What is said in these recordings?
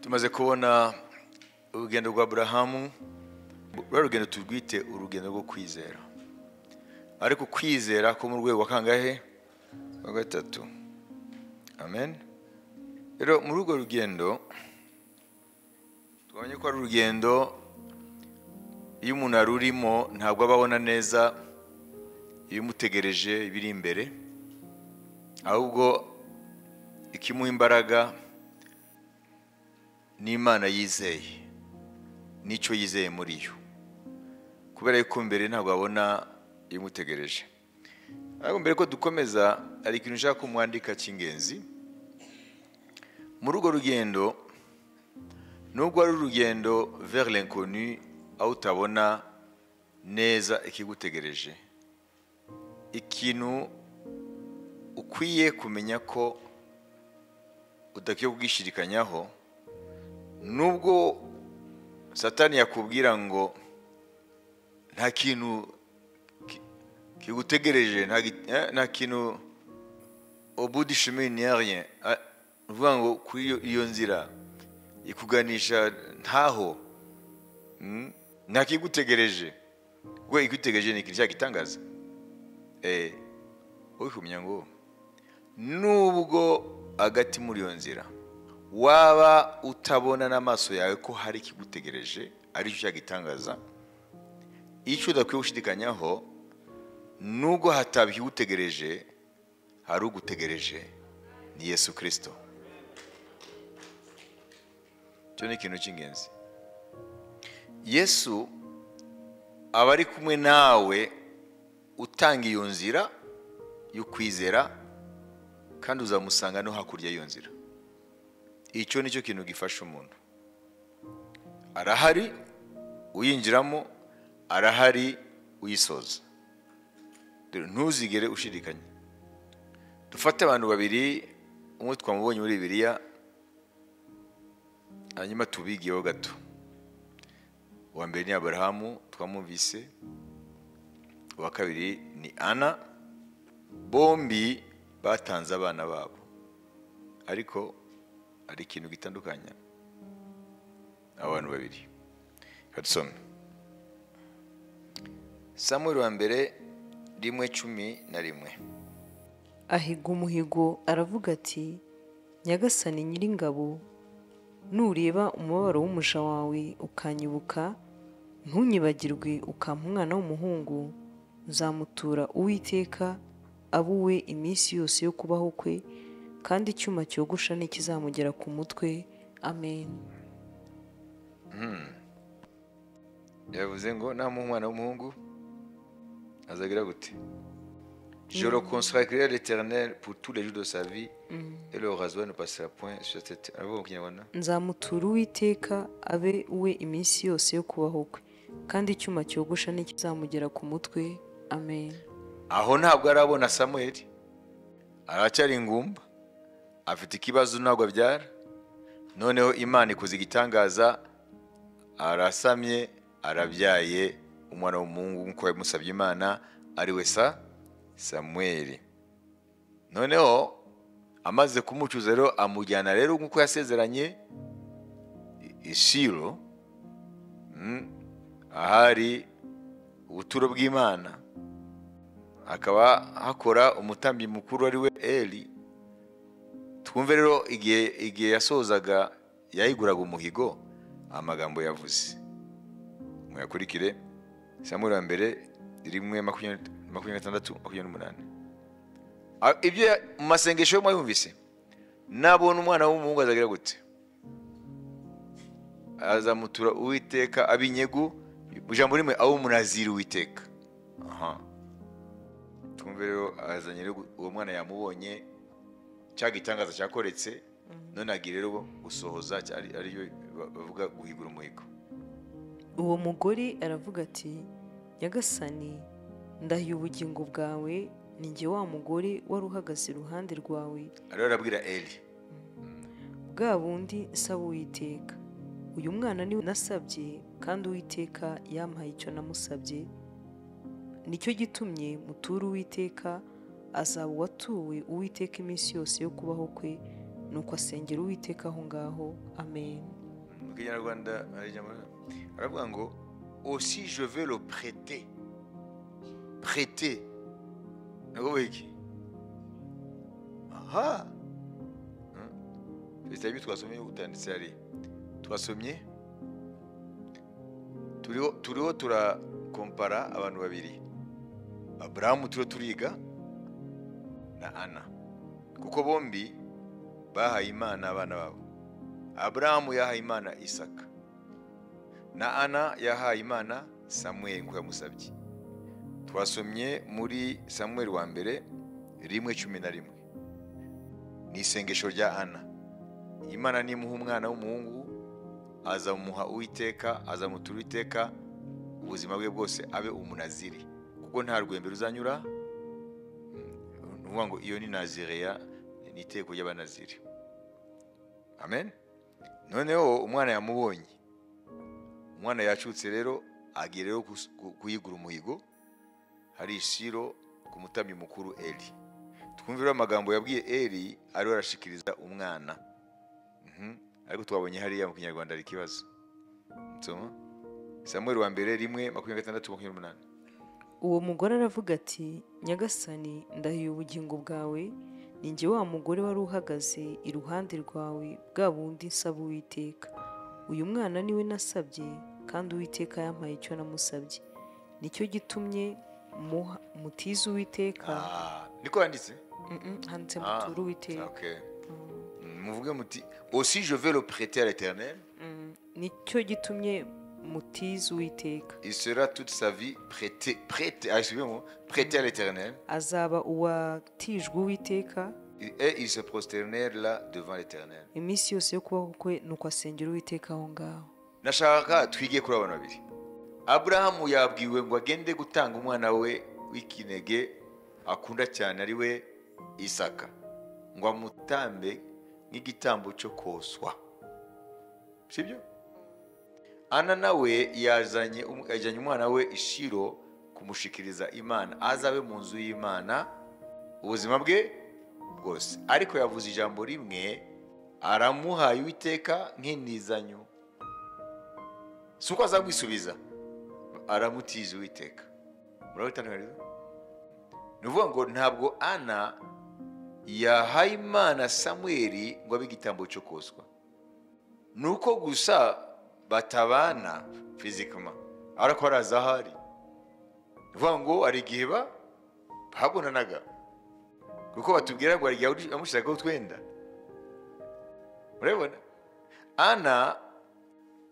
Tumaze kubona urugendo rwa Aburahamu, rwa rugendo turwite urugendo rwo kwizera, ariko kwizera ko mu rwego rwa kangahe? Rwa gatatu. Amen. Rero muri urwo rugendo twabonye ko ari urugendo iyo umuntu arurimo ntabwo aba abona neza ibimutegereje ibiri imbere, ahubwo ikimuha imbaraga n'Imana yizeye n'icyo yizeye muri yo, kubera yuko mbere ntabwo abona ibimutegereje. Ariko mbere ko dukomeza, hari ikintu nshaka kumwandika cy'ingenzi muri urwo rugendo. Nubwo ari urugendo vers l'inconnu, aho utabona neza ikigutegereje, ikintu ukwiye kumenya ko udakwiye kubwishidikanyaho, nubwo Satani yakubwira ngo nta kintu kigutegereje, nta kintu, au bout du chemin il n'y a rien, uvuga ngo kuri iyo nzira ikuganisha ntaho, nta kigutegereje, we igutegereje ni ikintu cyagitangaza. Wowe kumenya ngo nubwo hagati muri iyo nzira waba utabona n'amaso yawe ko hari ikigutegereje aricyo cyagitangaza, icyo udakwiye gushidikanyaho, nubwo hataba ikigutegereje, hari ugutegereje, ni Yesu Kristo. Icyo ni ikintu cy'ingenzi. Yesu aba ari kumwe nawe utanga iyo nzira yo kwizera, kandi uzamusanga no hakurya y'iyo nzira. Icyo nicyo kintu gifasha umuntu. Arahari uyinjiramo, arahari uyisoza. Ntuzigere ushidikanya. Dufate abantu babiri, umwe twamubonye muri Bibiliya, hanyuma tubigiyeho gato. Uwa mbere ni Aburahamu twamumvise, uwa kabiri ni Ana. Bombi batanze abana babo, ariko hari ikintu gitandukanya abantu babiri. Dusome Samweli wa mbere 1:11. Ahiga umuhigo aravuga ati: Nyagasani Nyiringabo, nureba umubabaro w'umuja wawe ukanyibuka, ntunyibagirwe ukampa umwana w'umuhungu, nzamutura Uwiteka abuwe iminsi yose yo kubaho kwe, kandi icyuma cyogosha ntikizamugera ku mutwe. Amen. Yavuze ngo namuha umwana w'umuhungu azagira gute? Je le consacrerai à l'Éternel pour tous les jours de sa vie, et le rasoir ne passera point sur cette. Nzamutura Uwiteka abe uwe iminsi yose yo kubaho kwe, kandi icyuma cyogosha ntikizamugera ku mutwe. Amen. Aho ntabwo arabona Samweli, aracyari ingumba, afite ikibazo ntabwo abyara. Noneho Imana ikoze igitangaza, arasamye, arabyaye umwana w'umuhungu nk'uko yamusabye Imana, ari we Samweli. Noneho amaze kumucuza rero amujyana rero nk'uko yasezeranye i Shilo, ahari ubuturo bw'Imana, akaba hakora umutambyi mukuru ari we Eli. Twumve rero igihe yasozaga yayiguraga umuhigo, amagambo yavuze muyakurikire. Samweli wa mbere 1:26 28. Ibyo mu masengesho yo mwayumvise, nabona umwana w'umuhungu azagira gute? Azamutura Uwiteka abinyegu, ijambo rimwe aho umunaziri Uwiteka. Aha twumve rero azanye uwo mwana yamubonye, cya gitangaza cyakoretse, none agira rero gusohoza ariyo bavuga guhigura umuhigo. Uwo mugore aravuga ati: Nyagasani, ndahiye ubugingo bwawe, ni njye wa mugore wari uhagaze iruhande rwawe. Ariho arabwira Eli, bwa bundi nsaba Uwiteka, uyu mwana niwe nasabye, kandi Uwiteka yampaye icyo namusabye. Nicyo gitumye mutura Uwiteka, azaba uwatuwe Uwiteka iminsi yose yo kubaho kwe, Nuko asengera Uwiteka aho ngaho. Amen. Mu Kinyarwanda aravuga ngo aussi je vais le prêter. Prêter nako iki? Aha, ibyo twasomye utanditse hari twasomye turiho turakompara abantu babiri, Aburahamu turiho turiga na Ana, kuko bombi bahaye Imana abana babo. Aburahamu yahaye Imana Isaka, na Ana yahaye Imana Samweli nk'uko yamusabye. Twasomye muri Samweli wa mbere 1:11, ni isengesho rya Ana. Imana nimuha umwana w'umuhungu azamuha Uwiteka, azamutura Uwiteka ubuzima bwe bwose, abe umunaziri, kuko nta rwembe ruzanyura. Nuvuga ngo iyo ni nazireya, ni iteko ry'abanaziri. Amen. Noneho umwana yamubonye, umwana yacutse rero agiye rero kuyigura umuhigo hari Shilo ku mutambyi mukuru Eli. Twumvira amagambo yabwiye Eli ariwe arashikiriza umwana. Ariko twabonye hariya mu Kinyarwanda ari kibazo. Nsoma Samuel wa mbere 1:26-28. Uwo mugore aravuga ati, Nyagasani, ndahiye ubugingo bwawe, ninjye wa mugore wari uhagaze iruhande rwawe bwa bundi nsaba Uwiteka. Uyu mwana niwe nasabye, kandi Uwiteka yampaye icyo namusabye. Nicyo gitumye mutiza Uwiteka. Niko handitse? Handitse mutura Uwiteka. Okay. Muvuge muti aussi je vais le prêter à l'Éternel. Nicyo gitumye mutiza Uwiteka. Il sera toute sa vie prêté, prêté, excusez-moi, prêté à l'Éternel. Azaba uwatijwe Uwiteka. Et il se prosternèrent là devant l'Éternel. Iminsi yose yo kubaho kwe nuko asengera Uwiteka aho ngaho. Nashaka twige kuri abantu babiri. Aburahamu yabwiwe ngo agende gutanga umwana we w'ikinege akunda cyane ari we Isaka, ngo amutambe nk'igitambo cyo koswa, sibyo? Ana nawe yajyanye umwana we Ishiro kumushikiriza Imana, azabe mu nzu y'Imana ubuzima bwe bwose. Ariko yavuze ijambo rimwe, aramuhaye Uwiteka nk'inizanyo, si uko azamwisubiza, aramutiza Uwiteka. Murabitandukaniza? Ni ukuvuga ngo ntabwo Ana yahaye Imana Samweli ngo abe igitambo cyo koswa, nuko gusa batabana fizikama, ariko araza ahari. Ni ukuvuga ngo hari igihe babonanaga, kuko batubwira ngo hari igihe amushyiragaho utwenda. Murabibona? Ana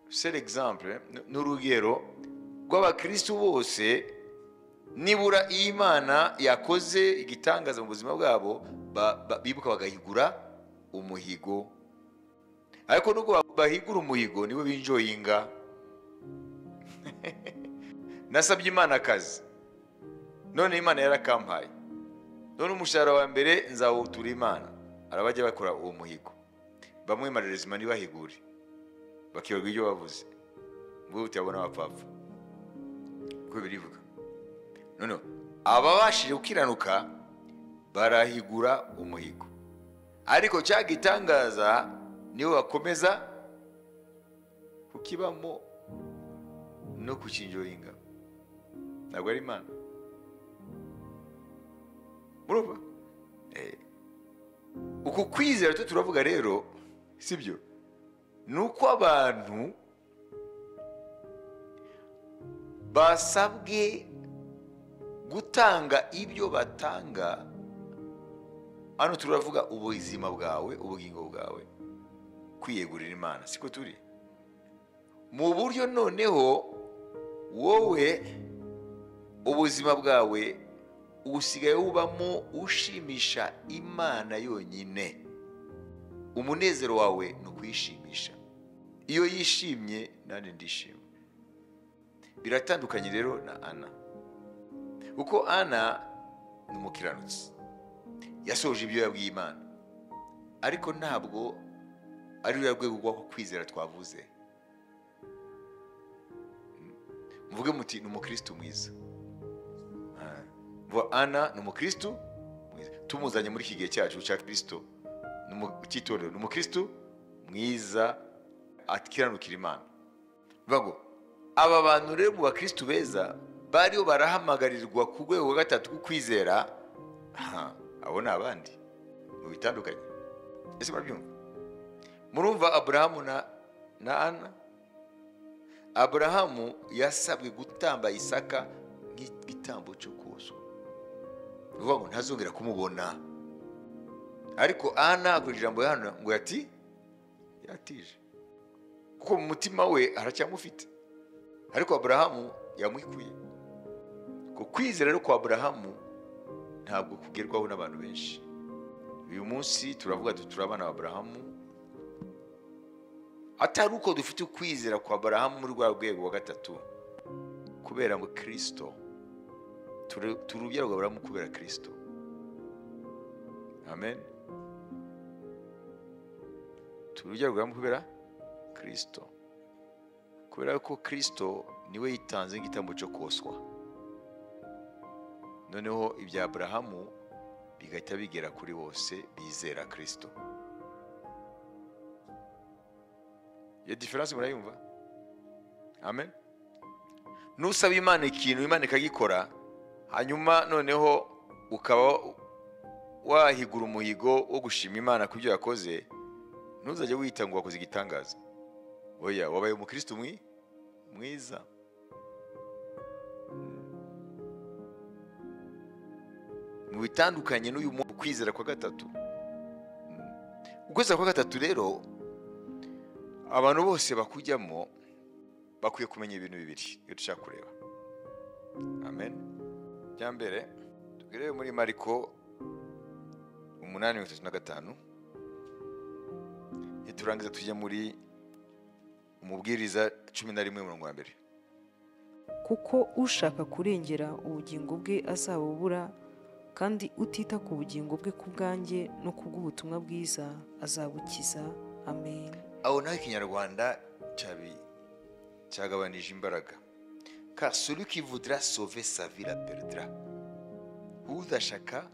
c'est l'exemple, ni urugero rw'abakristu bose nibura Imana yakoze igitangaza mu buzima bwabo, bibuka bagahigura umuhigo. Ariko nubwo bahigura umuhigo nibo binjoyinga. Nasabye Imana akazi, none Imana yarakampaye, none umushahara wa mbere nzawutura Imana. Arabajya bakora uwo muhigo, bamwe marerezima ntibahigure, bakibagwa ibyo bavuze, ngo utabona abapfapfa, kuko birivuga. None ababashije gukiranuka barahigura umuhigo, ariko cyagitangaza nibo bakomeza kukibamo no kukinjoyinga. Ntabwo ari Imana. Murumva? Uku kwizera cyo turavuga rero, sibyo? Nuko abantu basabwe gutanga ibyo batanga. Hano turavuga ubuzima bwawe, ubugingo bwawe, kwiyegurira Imana, siko turi mu buryo. Noneho wowe ubuzima bwawe usigaye ubamo ushimisha Imana yonyine. Umunezero wawe ni ukuyishimisha. Iyo yishimye nanjye ndishima. Biratandukanye rero na Ana, kuko Ana ni umukiranutsi, yasoje ibyo yabwiye Imana, ariko ntabwo ari ruriya rwego rwo kwizera twavuze. Muvuge muti ni umukristo mwiza. Ana ni umukristo mwiza, tumuzanye muri iki gihe cyacu cya Kristo, Cy'itorero, ni umukristo mwiza akiranukira Imana. Bivuga ngo aba bantu rero mu bakristo beza bariho barahamagarirwa ku rwego rwa gatatu kwizera, abo ni abandi mu bitandukanye. Ese murabyumva? Murumva Aburahamu na Ana? Aburahamu yasabwe gutamba Isaka nk'igitambo cyo koswa, bivuga ngo ntazongera kumubona. Ariko Ana akoresha ijambo hano ngo yatije, kuko mu mutima we aracyamufite. Ariko Aburahamu yamwikuye. Ku kwizera rero kwa Aburahamu ntabwo kugerwaho n'abantu benshi. Uyu munsi turavuga turi abana ba Aburahamu, atari uko dufite ukwizera kwa Aburahamu muri rwa rwego wa gatatu, kubera ngo Kristo turi urubyaro rwa Aburahamu kubera Kristo. Amen. Turi urubyaro rwa Aburahamu kubera Kristo, kubera ko Kristo niwe yitanze nk'igitambo cyo koswa. Noneho ibya Aburahamu bigahita bigera kuri bose bizera Kristo. Iyo diferanse murayumva? Amen. Nusaba Imana ikintu, Imana ikagikora, hanyuma noneho ukaba wahigura umuhigo wo gushima Imana ku byo yakoze, ntuzajye wita ngo wakoze igitangaza. Oya, wabaye umukristo mwiza. Mu bitandukanye n'uyu kwizera kwa gatatu. Ukwizera kwa gatatu rero abantu bose bakujyamo bakwiye kumenya ibintu bibiri iyo dushaka kureba. Amen. Cya mbere tugere muri Mariko 8:35, niturangiza tujya muri Umubwiriza 11:1. Kuko ushaka kurengera ubugingo bwe azabubura, kandi utita ku bugingo bwe ku bwanjye no ku bw'ubutumwa bwiza azabukiza. Amen. Aho naho Ikinyarwanda cyagabanije imbaraga. Car celui qui voudra sauver sa vie la perdra. Udashaka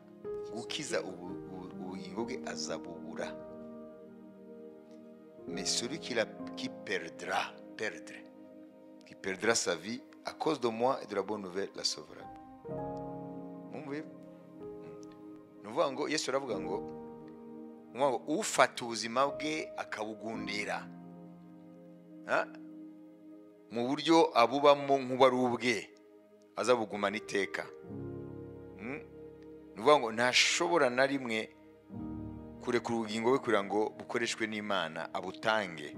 gukiza ubugingo bwe azabubura. Mais celui qui perdra, qui perdra sa vie à cause de moi et de la bonne nouvelle la sauvera. Mumve? Nuvuga ngo Yesu aravuga ngo ufata ubuzima bwe akabugundira, mu buryo abubamo nk'uwari ubwe, azabugumana iteka. Nuvuga ngo ntashobora na rimwe kurekura ubugingo bwe kugira ngo bukoreshwe n'Imana abutange,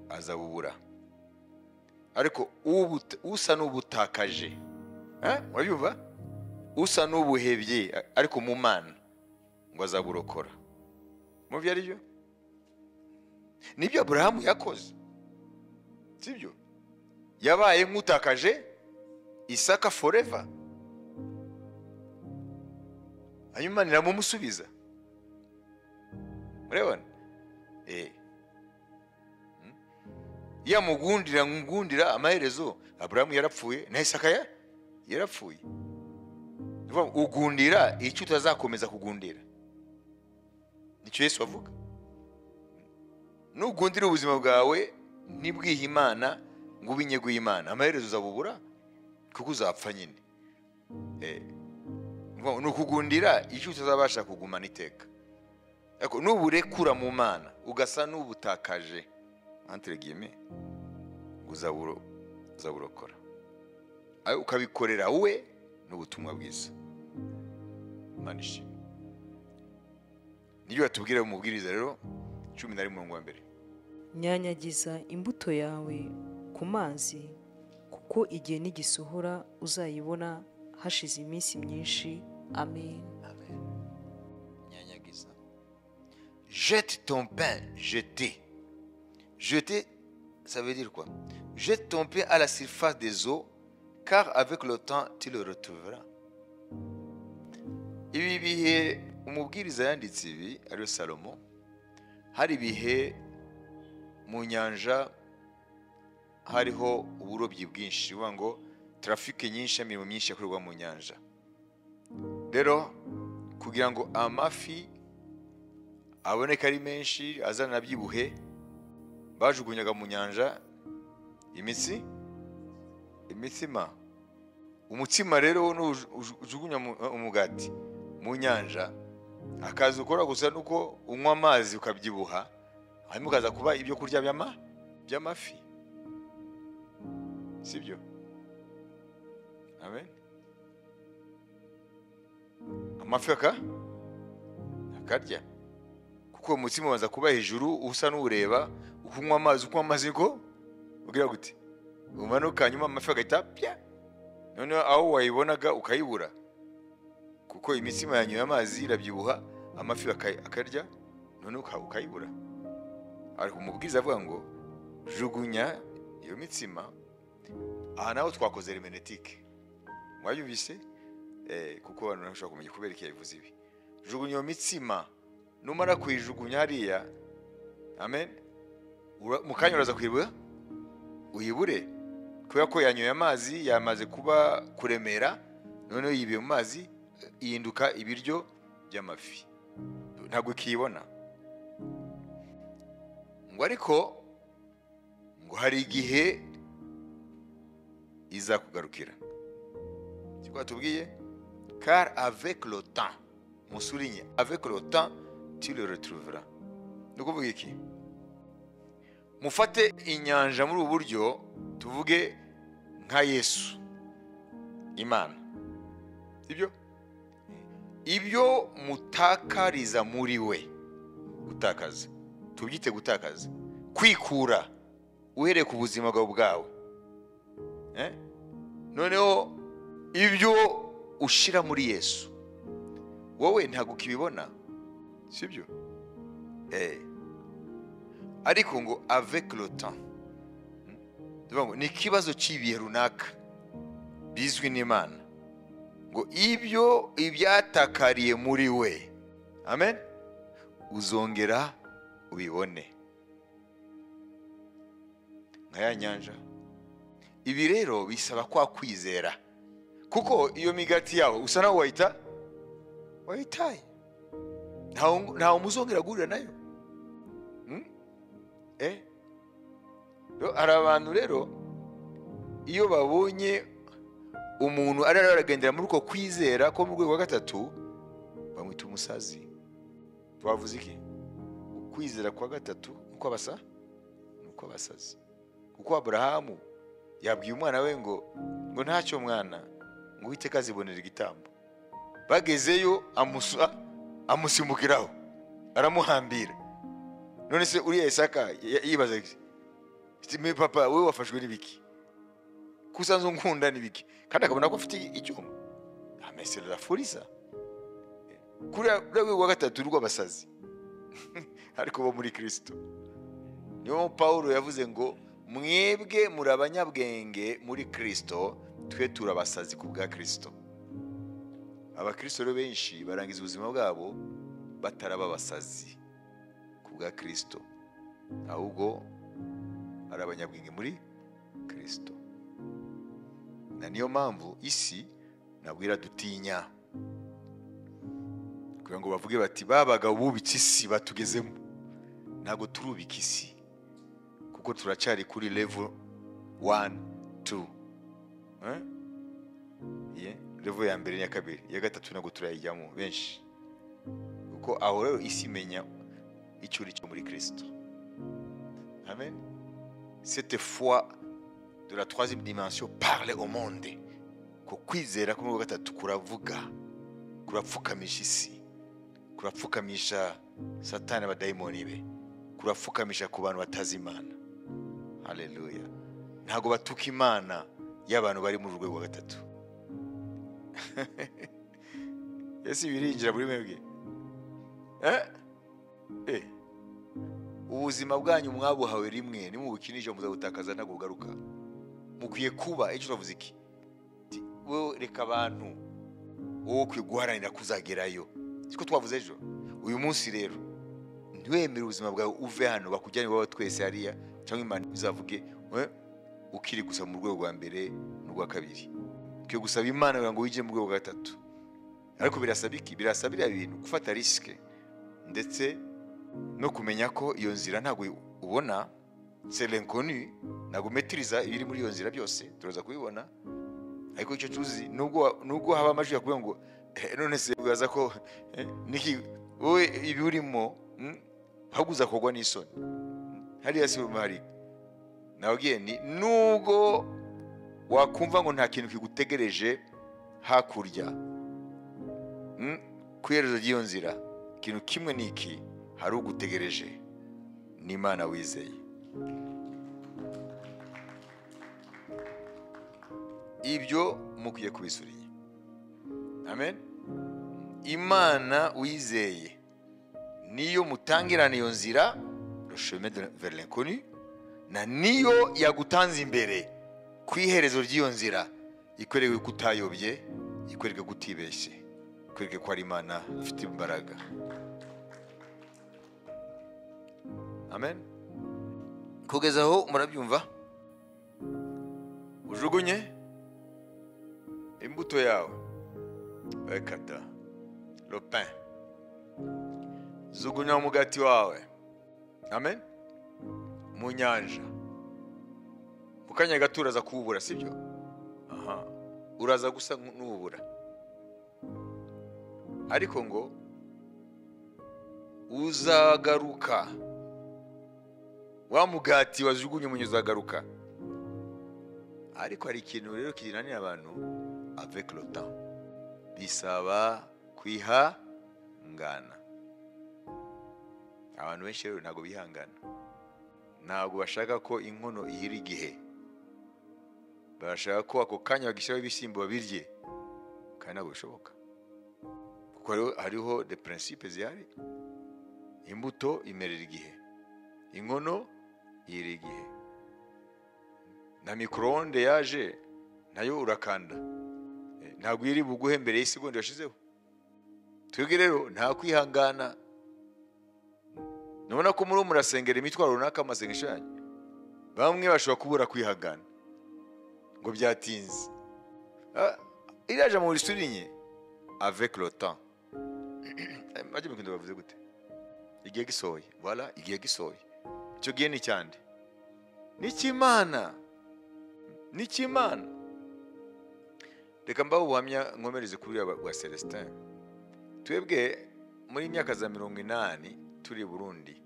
azabubura. Ariko usa n'ubutakaje, urabyumva? Usa n'ubuhebye ariko mu Mana ngo azaburokora. Muvyo ari byo? Nibyo Aburahamu yakoze, sibyo? Yabaye nk'utakaje Isaka forever, hanyuma iramumusubiza. Murabona? Yamugundira ngundira, amaherezo Aburahamu yarapfuye na Isaka yarapfuye. Ugundira icyo utazakomeza kugundira. Nicyo Yesu avuga. Nugundira ubuzima bwawe nibwihe Imana ngo ubinyeguye Imana, amaherezo uzabubura kuko uzapfa nyine. Nukugundira icyo utazabasha kugumana iteka. Ariko nuburekura mu Mana ugasa n'ubutakaje, entre guillemets, uzaburokora. Ayo ukabikorera we n'ubutumwa bwiza. Imana ishimwe. Niyo yatubwira mu Mubwiriza rero 11:1. Nyanyagiza imbuto yawe ku mazi, kuko igihe nigisohora uzayibona hashize iminsi myinshi. Amen. Amen. Nyanyagiza. Jette ton pain, jetez. Jeter, ça veut dire quoi? Jette ton pain à la surface des eaux, car avec le temps tu le retrouveras. Ibi bihe umubwiriza yanditse ibi ariyo Salomo, hari ibihe mu nyanja hariho uburobyi bwinshi, bivuga ngo trafike nyinshi, imirimo myinshi yakorerwa mu nyanja. Rero kugira ngo amafi Aboneka ari menshi azana byibuhe, bajugunyaga mu nyanja imitsima. Umutsima rero nujugunya umugati mu nyanja, akazi ukora gusa nuko unywa amazi ukabyibuha, hanyuma ukaza kuba ibyo kurya by'amafi, sibyo? Amen. Amafi akarya, kuko umutsima ubanza kuba hejuru usa n'ureba, ukunywa amazi, ukunywa amazi ngo ugira gute, umanuka, hanyuma amafi agahita pya, noneho aho wayibonaga ukayibura, kuko imitsima yanyoye amazi irabyibuha, amafi akarya, noneho ukayibura. Ariko umubwiriza avuga ngo jugunya iyo mitsima. Aha naho twakoze hermeneutique, mwabyumvise? Kuko abantu ntibashobora kumenya kubera iki yabivuze ibi. Jugunya iyo mitsima, numara kuyijugunya hariya, amen, mu kanya uraza kuyibura, uyibure, kubera ko yanyoye amazi, yamaze kuba kuremera, noneho yibiye mu mazi, ihinduka ibiryo by'amafi, ntabwo ukiyibona. Ngo ariko ngo hari igihe izakugarukira. Siko atubwiye? Car avec le temps, on souligne, avec le temps tu le retrouveras. Ni ukuvuga iki? Mufate inyanja muri ubu buryo, tuvuge nka Yesu Imana, sibyo? Ibyo mutakariza muri we, gutakaza, tubyite gutakaza, kwikura uhereye ku buzima bwawe bwawe, noneho ibyo ushira muri Yesu wowe ntabwo ukibibona, sibyo? Ariko ngo avec le temps, ngo ni ikibazo cy'ibihe runaka bizwi n'Imana, ngo ibyo ibyatakariye muri we, amen, uzongera ubibone nka ya nyanja. Ibi rero bisaba kwa kwizera, kuko iyo migati yawe usa naho wayitaye, ntawe muzongera guhurira nayo. Hari abantu rero iyo babonye umuntu ari aragendera muri uko kwizera ko mu rwego rwa gatatu, bamwita umusazi. Twavuze iki? Ukwizera kwa gatatu uko abasa nuko abasazi. Kuko Abrahamu yabwiye umwana we ngo ntacyo mwana, ngo Uwiteka azibonera igitambo. Bagezeyo amusimbukiraho, aramuhambira. None se uriya Isaka yibaza iki? Me papa, wewe wafashwe n'ibiki? Kusanzwe nkunda n'ibiki? Kandi akabona ko afite icyuma. Amesera la furisa. Kuri rwego rwa gatatu rw'abasazi, ariko bo muri Kristo. Niyo Paulo yavuze ngo mwebwe muri abanyabwenge muri Kristo, twe turabasazi ku bwa Kristo. Abakristo rero benshi barangiza ubuzima bwabo bataraba abasazi ku bwa Kristo, ahubwo ari abanyabwenge muri Kristo. Na niyo mpamvu isi nabwo iradutinya, kugira ngo bavuge bati babaga bubitse isi batugezemo. Ntabwo turubika isi, kuko turacyari kuri level 1 2. Level ya mbere n'iya kabiri, iya gatatu ntabwo turayijyamo benshi, kuko aho rero isi imenya icyo uri cyo muri Kristo. Amen. Cette foi de la troisième dimension parle au monde. Ko kwizera ko mu gatatu kuravuga, kurapfukamisha isi, kurapfukamisha Satani abadayimoni be, kurapfukamisha ku bantu batazi Imana. Haleluya. Ntabwo batuka Imana y'abantu bari mu rwego rwa gatatu. Yesu birinjira muri mwebwe. Ubuzima bwanyu mwabuhawe rimwe, nimubukinisha muzabutakaza ntabwo bugaruka. Mukwiye kuba icyo twavuze iki? Wowe reka abantu, wowe ukwiye guharanira kuzagerayo. Siko twavuze ejo. Uyu munsi rero ntiwemere ubuzima bwawe uve hano bakujyane iwawe twese hariya, cyangwa Imana izavuge ukiri gusa mu rwego rwa mbere n'urwa kabiri. Ukwiye gusaba Imana kugira ngo winjire mu rwego rwa gatatu. Ariko birasaba iki? Birasaba biriya bintu gufata risque ndetse No kumenya ko iyo nzira ntabwo ubona, c'est l'inconnu, ntabwo umetiriza ibiri muri iyo nzira byose, turaza kubibona. Ariko icyo tuzi, nubwo haba amajwi yakubwira ngo none se ugaza ko niki wowe ibi urimo haguza kogwa n'isoni hariya si umari. Nabwiye ni nubwo wakumva ngo nta kintu kigutegereje hakurya ku iherezo ry'iyo nzira, ikintu kimwe niki hari ugutegereje, ni Imana wizeye. Ibyo mukwiye kubisuriye. Amen. Imana wizeye niyo mutangirana iyo nzira, le chemin vers l'inconnu, na niyo yagutanze imbere ku iherezo ry'iyo nzira, ikwereke ko utayobye, ikwereke ko utibeshye, ikwereke ko ari Imana ifite imbaraga. Amen. Kugeza aho murabyumva? Ujugunye imbuto yawe, ekata le pain, zugunya umugati wawe. Amen. Mu nyanja mu kanya gato uraza kuwubura, sibyo? Aha, uraza gusa n'uwubura, ariko ngo uzagaruka. Wa mugati wajugunye mu nyanja uzagaruka. Ariko hari ikintu rero kinanira abantu avec le temps, bisaba kwihangana. Abantu benshi rero ntabwo bihangana, ntabwo bashaka ko inkono ihira igihe, barashaka ko ako kanya bagishyiraho ibishyimbo babirye, kandi ntabwo bishoboka, kuko hariho de principe zihari. Imbuto imerera igihe, inkono ihira igihe, na micro-onde yaje nayo urakanda, ntabwo iri buguhe mbere y'isegonda yashizeho. Twebwe rero nta kwihangana. Nubona ko muri murasengera imitwaro runaka amasengesho yanyu, bamwe bashobora kubura kwihangana ngo byatinze. Iraje mu risurinye avec le temps. Majye mukindo bavuze gute? Igihe gisohoye. Voilà, igihe gisohoye. Icyo gihe ni cyande, ni cy'Imana, ni cy'Imana. Reka mbaho ubuhamya nkomereze kuri bwa Celestin. Twebwe muri myaka za 80 turi Burundi,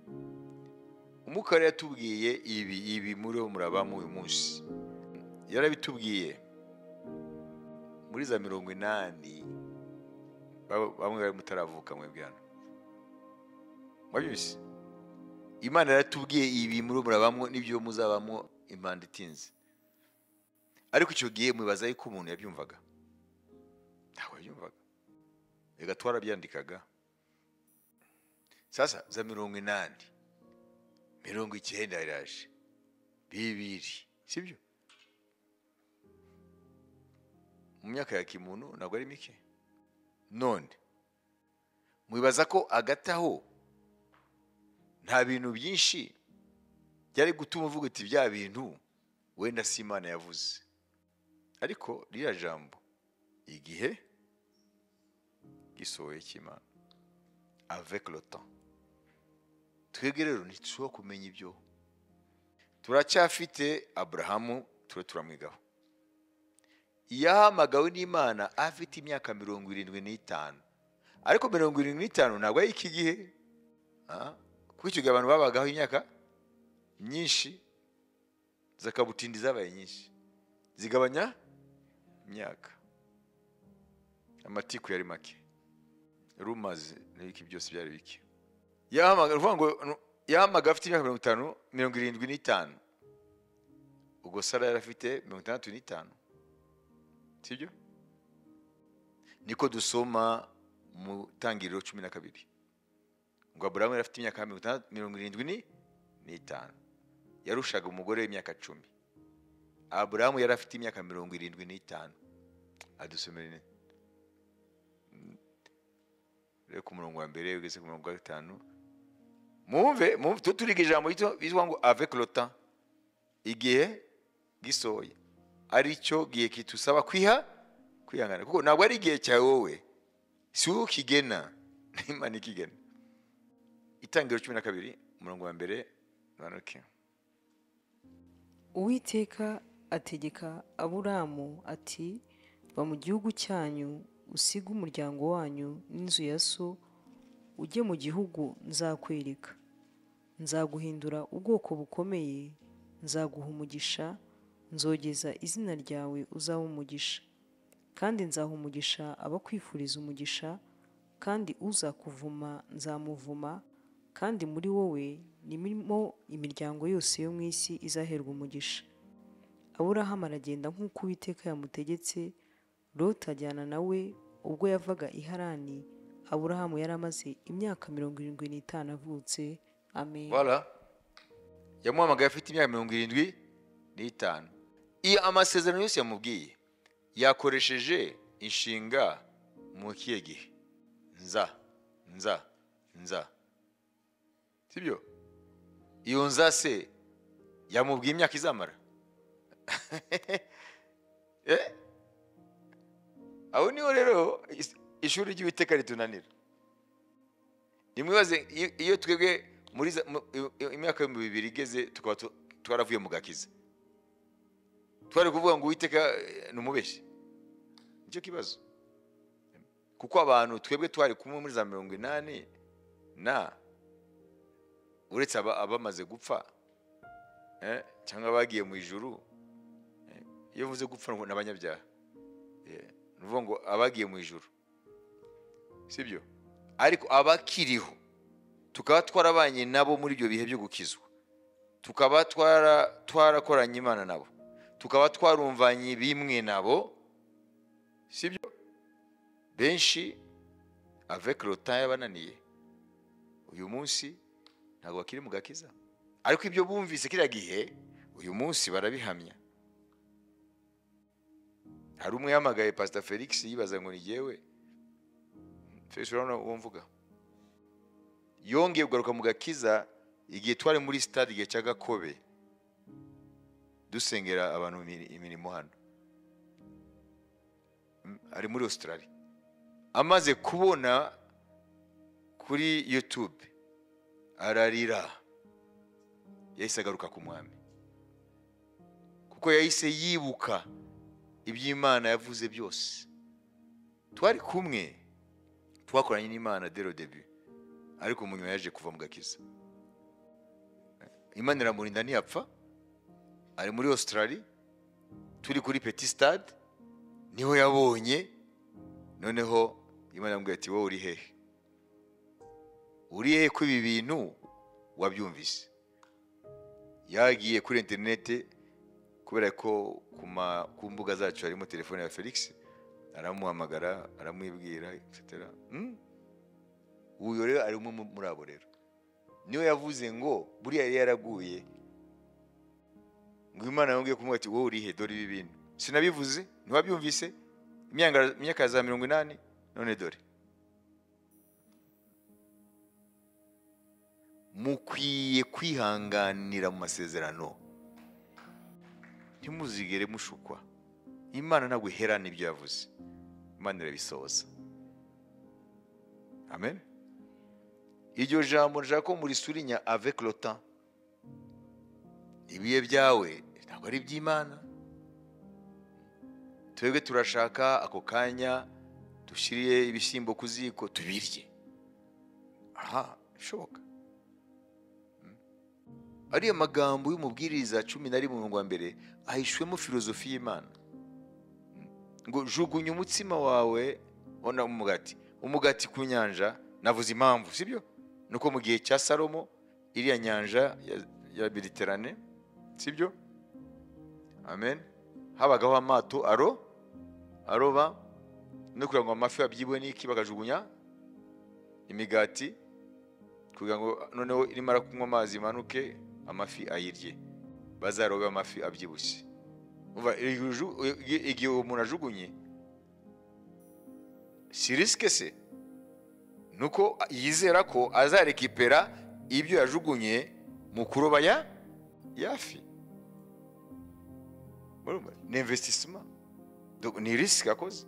umukara yatubwiye ibi muri murabamo uyu munsi. Yarabitubwiye muri za 80, bamwe bari mutaravuka mwebwe hano. Mwabyumvise? Imana yaratubwiye ibi muri murabamo n'ibyo muzabamo impanda itinze. Ariko icyo gihe mwibaza yuko umuntu yabyumvaga? Ntabwo yabyumvaga. Reka twarabyandikaga. Sasa za 80, 90 iraje, 2000, sibyo? Mu myaka ya kimuntu ntabwo ari mike. None mwibaza ko agataho nta bintu byinshi byari gutuma uvuga uti bya bintu wenda si Imana yavuze. Ariko ririya jambo igihe gisohoye cy'Imana, avec le temps. Twebwe rero ntitushobora kumenya ibyo. Turacyafite Abrahamu, ture turamwigaho. Yahamagawe n'Imana afite imyaka 75. Ariko 75 ntabwo ari iki gihe. Kuko icyo gihe abantu babagaho imyaka myinshi, zakabutindi zabaye nyinshi, zigabanya imyaka. Amatiku yari make, rumaze n'ibiki byose byari bike. Yahamagawe afite imyaka 50, 75. Ubwo Sara yari afite 65, sibyo? Niko dusoma mu Tangiriro 12 ngo Aburahamu yari afite imyaka 75, yarushaga umugore w'imyaka 10. Aburahamu yari afite imyaka 75. Adusomere rero ku murongo wa mbere ugeze ku murongo wa 5. Mwumve tuturiga ijambo bitwa ngo avec le temps, igihe gisohoye, aricyo gihe kitusaba kwihangana, kuko ntabwo ari igihe cyawe wowe, si wowe ukigena, n'Imana ikigena. Itangiriro 12 umurongo wa 1 manuke. Uwiteka ategeka Aburamu ati va mu gihugu cyanyu usige umuryango wanyu n'inzu ya so ujye mu gihugu nzakwereka, nzaguhindura ubwoko bukomeye, nzaguha umugisha, nzogeza izina ryawe uzaba umugisha, kandi nzaha umugisha abakwifuriza umugisha, kandi uzakuvuma nzamuvuma, kandi muri wowe nimo imiryango yose yo mu isi izaherwa umugisha. Aburahamu aragenda nk'uko Uwiteka yamutegetse, Loti ajyana nawe. Ubwo yavaga i Harani, Aburahamu yari amaze imyaka 75 avutse. Amen. Voilà. Yamuhamagaye afite imyaka 75. Iyo amasezerano yose yamubwiye yakoresheje inshinga mu kihe gihe? Nza, nza, nza. Sibyo? Iyo nza se yamubwiye imyaka izamara? Aho niho rero ishuri ry'Uwiteka ritunanira. Nimwibaze iyo twebwe muri imyaka 2000 igeze tukaba twaravuye mu gakiza, twari kuvuga ngo Uwiteka ni umubeshyi. Nicyo kibazo, kuko abantu twebwe twari kumwe muri za 80 na uretse abamaze gupfa cyangwa bagiye mu ijuru. Iyo mvuze gupfa n'abanyabyaha, nuvuga ngo abagiye mu ijuru, sibyo? Ariko abakiriho tukaba twarabanye nabo muri ibyo bihe byo gukizwa, tukaba twarakoranye Imana nabo, tukaba twarumvanye bimwe nabo, sibyo? Benshi avec le temps yabananiye, uyu munsi ntabwo bakiri mu gakiza, ariko ibyo bumvise kiriya gihe uyu munsi barabihamya. Hari umwe yamagaye Pastor Felix yibaza ngo ni jewe. Felix urabona uwo mvuga? Yongeye kugaruka mu gakiza igihe twari muri stade igihe cya Gakobe dusengera abantu imirimo hano, ari muri Australia. Amaze kubona kuri YouTube ararira, yahise agaruka ku mwami, kuko yahise yibuka iby'Imana yavuze byose. Twari kumwe, twakoranye n'Imana dès le début, ariko mu nyuma yaje kuva mu gakiza. Imana iramurinda ntiyapfa, ari muri Australia, turi kuri Petit Stade, niho yabonye. Noneho Imana yamubwiye ati wowe uri hehe? Uri hehe ko ibi bintu wabyumvise? Yagiye kuri internet, kubera ko ku mbuga zacu harimo telefone ya Felix, aramuhamagara aramwibwira etc. Uyu rero ari umwe muri abo rero, niwe yavuze ngo buriya yari yaraguye, ngo Imana yongeye kumubwira ati wowe uri he? Dore ibi bintu sinabivuze, ntiwabyumvise imyaka za 80, none dore. Mukwiye kwihanganira mu masezerano, ntimuzigere mushukwa. Imana ntabwo iherana ibyo yavuze, Imana irabisohoza. Amen. Iryo jambo nshaka ko murisurinya avec le temps. Ibihe byawe ntabwo ari iby'Imana. Twebwe turashaka ako kanya dushyiriye ibishyimbo ku ziko tubirye. Aha bishoboka. Ariya magambo y'umubwiriza 11 umurongo wa 1 ahishwemo filozofi y'Imana. Ngo jugunya umutsima wawe ona umugati ku nyanja. Navuze impamvu, sibyo? Nuko mu gihe cya Salomo iriya nyanja ya Mediterane, sibyo? Amen. Habagaho amato aroba, no kugira ngo amafi abyibwe n'iki, bakajugunya imigati kugira ngo noneho irimara kunywa amazi imanuke amafi ayirye, bazarobe amafi abyibushye. Umva igihe umuntu ajugunye si risque se, nuko yizera ko azarekipera ibyo yajugunye mu kuroba ya yafi. Ni investissement, donc ni risque akoze.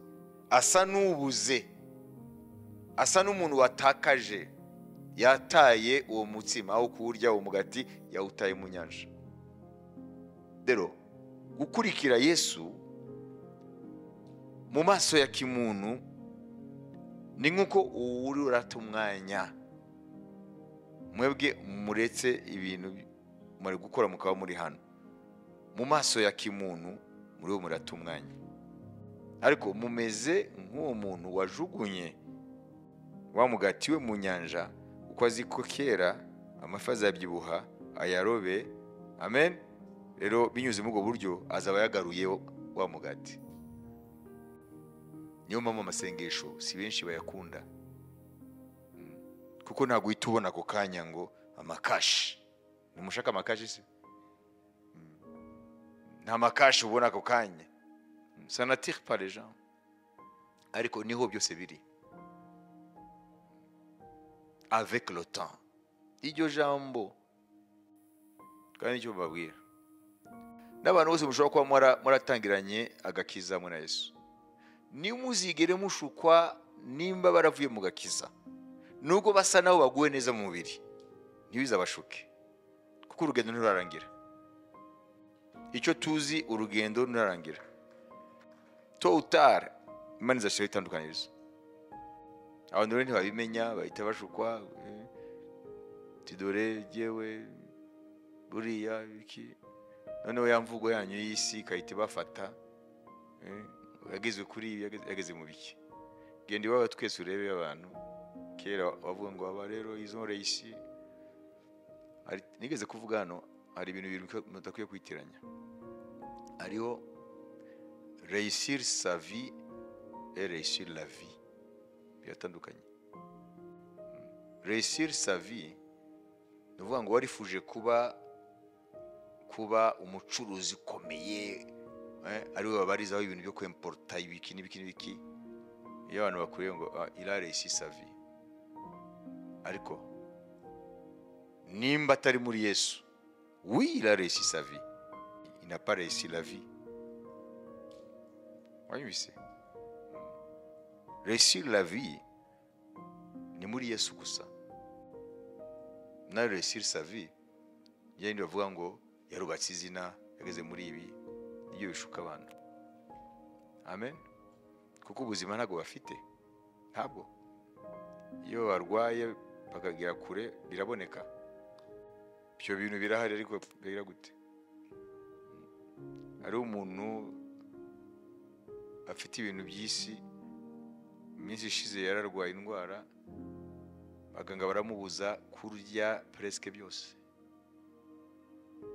Asa n'ubuze, asa n'umuntu watakaje Yataye uwo mutsima aho kuwurya, uwo mugati yawutaye mu nyanja. Rero gukurikira Yesu mu maso ya kimuntu ni nk'uko uri urata umwanya. Mwebwe muretse ibintu muri gukora mukaba muri hano, mu maso ya kimuntu muri wo murata umwanya, ariko mumeze nk'uwo muntu wajugunye wa mugati we mu nyanja, uko azi ko kera amafi azabyibuha ayarobe. Amen. Rero binyuze muri ubwo buryo azaba yagaruye wa mugati. Niyo mpamvu amasengesho si benshi bayakunda, kuko ntabwo uhita ubona ako kanya ngo amakashi. Nimushaka amakashi se? Nta makashi ubona ako kanya. Ça n'attire pas les gens. Ariko niho byose biri. Avec le temps. Iryo jambo kandi icyo mbabwira, n'abantu bose mushobora kuba muratangiranye agakiza mwe na Yesu, nimuzigere mushukwa nimba baravuye mu gakiza, nubwo basa nabo baguwe neza mu mubiri, ntibizabashuke, kuko urugendo ntirurarangira. Icyo tuzi, urugendo ntirurarangira. Tôt ou tard Imana izashyiraho itandukanirizo. Abantu rero ntibabimenya, bahita bashukwa, tidore yewe buriya iki, noneho ya mvugo yanyu y'isi ikahita ibafata, yageze kuri ibi, yageze mu biki. Genda iwawe twese urebe abantu kera bavuga ngo aba rero izo reisi. Nigeze kuvuga hano, hari ibintu bibiri mudakwiye kwitiranya. Hariho réussir sa vie et réussir la vie, biratandukanye. Réussir sa vie ni ukuvuga ngo warifuje kuba umucuruzi ukomeye, ariwe babarizaho ibintu byo kwemporta ibiki n'ibiki n'ibiki. Iyo abantu bakuriye ngo il a réussi sa vie, ariko nimba atari muri Yesu, oui il a réussi sa vie, il n'a pas réussi la vie. Wanyumvise? Réussir la vie ni muri Yesu gusa. Na réussir sa vie yindi bavuga ngo yarubatse izina, yageze muri ibi, nibyo bishuka abantu. Amen. Kuko ubuzima ntabwo bafite, ntabwo. Iyo barwaye bakagera kure biraboneka, ibyo bintu birahari, ariko bigira gute? Hari umuntu afite ibintu by'isi, iminsi ishize yararwaye indwara, abaganga baramubuza kurya presque byose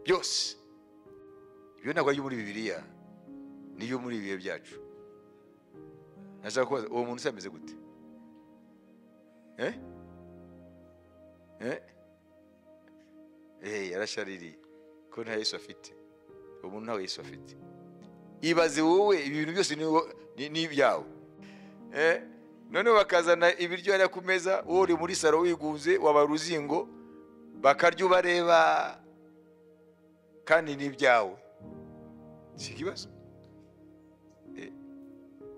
byose. Ibyo ntabwo ari muri Bibiliya, niyo muri ibihe byacu. Nashaka kubaza uwo muntu se ameze gute? Yarashaririye ko nta Yesu afite. Uwo muntu nta Yesu afite. Ibaze wowe ibintu byose ni ibyawe. Noneho bakazana ibiryo hariya ku meza, wowe uri muri saro wigunze, waba uruzingo, bakarya ubareba, kandi ni ibyawe. Si ikibazo.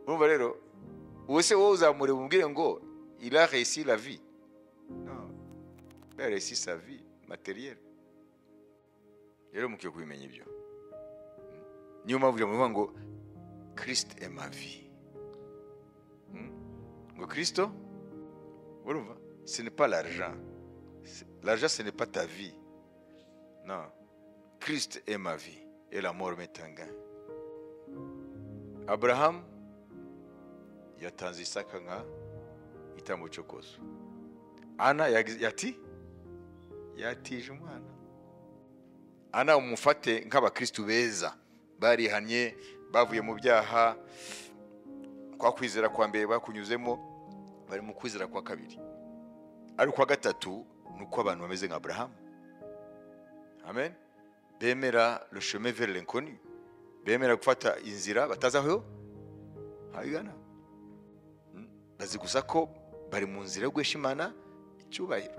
Urumva rero, uwo se wowe uzamureba umubwire ngo il a réussi la vie? Non, il a réussi sa vie matérielle. Rero mukwiye kubimenya ibyo. Niyo mpamvu ijambo ngo Christ est ma vie. Ngo Kristo, urumva, ce n'est pas l'argent. L'argent, ce n'est pas ta vie. Non, Christ est ma vie et la mort m'est un gain. Abraham yatanze Isaka nka igitambo cyo kozwa. Ana yati yatije umwana. Ana umufate nk'abakristu beza barihanye, bavuye mu byaha, kwa kwizera kwa mbere bakunyuzemo, bari mu kwizera kwa kabiri. Ariko kwa gatatu nuko abantu bameze nka Abraham. Amen. Bemera le chemin vers l'inconnu, bemera gufata inzira batazi aho hayigana, bazi gusa ko bari mu nzira yo guhesha Imana icyubahiro.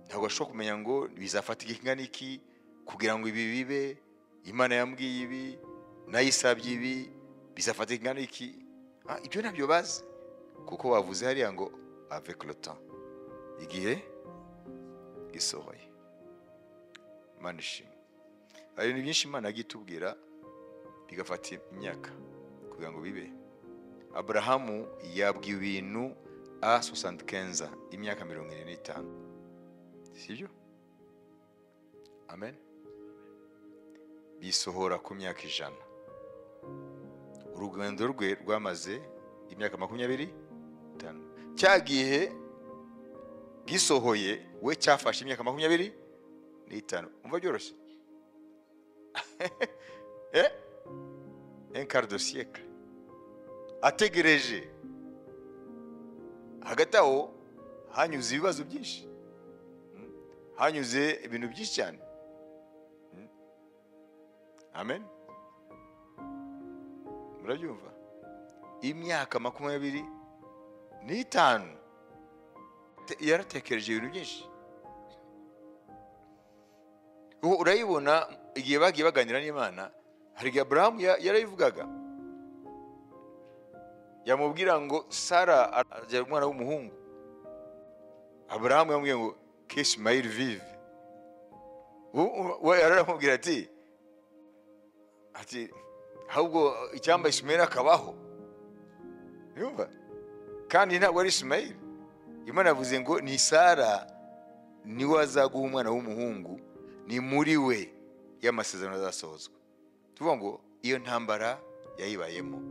Ntabwo bashobora kumenya ngo bizafata igihe kingana iki kugira ngo ibi bibe, Imana yambwiye ibi, nayisabye ibi, bizafata igihe kingana iki. Ibyo ntabyo bazi, kuko bavuze hariya ngo avec le temps, igihe Gisohoye. Imana ishimwe. Hari ibintu byinshi Imana yagiye itubwira bigafata imyaka kugira ngo bibe. Aburahamu yabwiwe ibintu a 75, imyaka 75, sibyo? Amen. Bisohora ku myaka 100. Urugendo rwe rwamaze imyaka 25. Cya gihe gisohoye we cyafashe imyaka 25. Umva byoroshye. Un quart de siècle ategereje. Hagati aho hanyuze ibibazo byinshi, hanyuze ibintu byinshi cyane. Amen. Murabyumva? Imyaka 25 yaratekereje ibintu byinshi. Urayibona igihe bagiye baganira n'Imana, hari igihe Aburahamu yarabivugaga, yamubwira ngo Sara abyara umwana w'umuhungu. Aburahamu yamubwiye ngo que Ismaïl vive. We yaramubwira ati ahubwo icyamba Ismaïl akabaho. Yumva? Kandi ntabwo ari Ismaïl. Imana yavuze ngo ni Sara niwe azaguha umwana w'umuhungu, ni muri we y'amasezerano azasohozwa. Tuvuga ngo iyo ntambara yayibayemo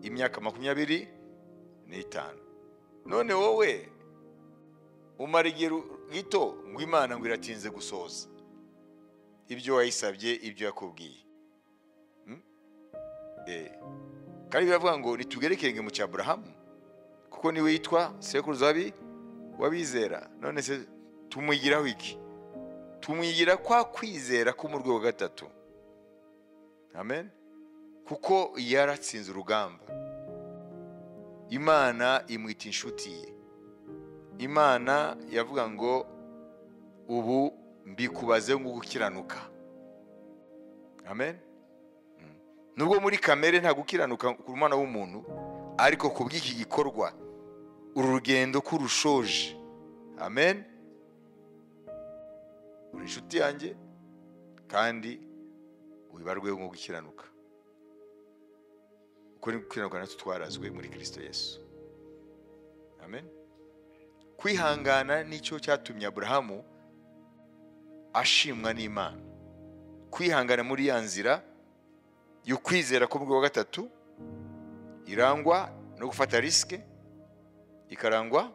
imyaka 25. None wowe umara igihe gito ngo Imana ngo iratinze gusohoza ibyo wayisabye, ibyo yakubwiye. Kandi biravuga ngo nitugerekenge mu cya Aburahamu, kuko niwe yitwa sekuruza w'abizera. None se tumwigiraho iki? Tumwigira kwa kwizera ko mu rwego gatatu. Amen. Kuko yaratsinze urugamba. Imana imwita inshuti ye. Imana yavuga ngo ubu mbikubaze ngo gukiranuka. Amen. Nubwo muri kamere nta gukiranuka ku mwana w'umuntu, ariko kubw'iki gikorwa uru rugendo kurushoje. Amen. Uri inshuti yanjye kandi wibarwe ngo gukiranuka. Uko ni gukiranuka natwe twarazwe muri Kristo Yesu. Amen. Kwihangana nicyo cyatumye Aburahamu ashimwa n'Imana. Kwihangana muri ya nzira yo kwizera ko mu gatatu irangwa no gufata riske, ikarangwa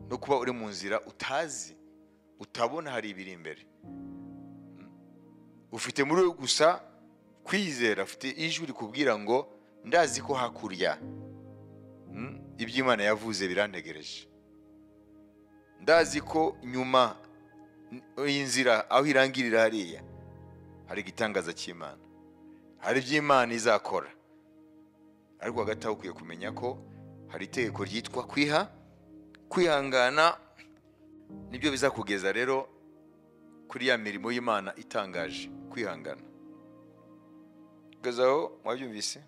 no kuba uri mu nzira utazi, utabona hari ibiri imbere. Ufite muri we gusa kwizera, ufite ijwi rikubwira ngo ndazi ko hakurya ibyo Imana yavuze birantegereje, ndazi ko nyuma y'inzira aho irangirira hariya hari igitangaza cy'Imana, hari ibyo Imana izakora. Ariko hagati aho ukwiye kumenya ko hari itegeko ryitwa kwihangana, nibyo bizakugeza rero kuri ya mirimo y'Imana itangaje. Kwihangana. Gezaho mwabyumvise.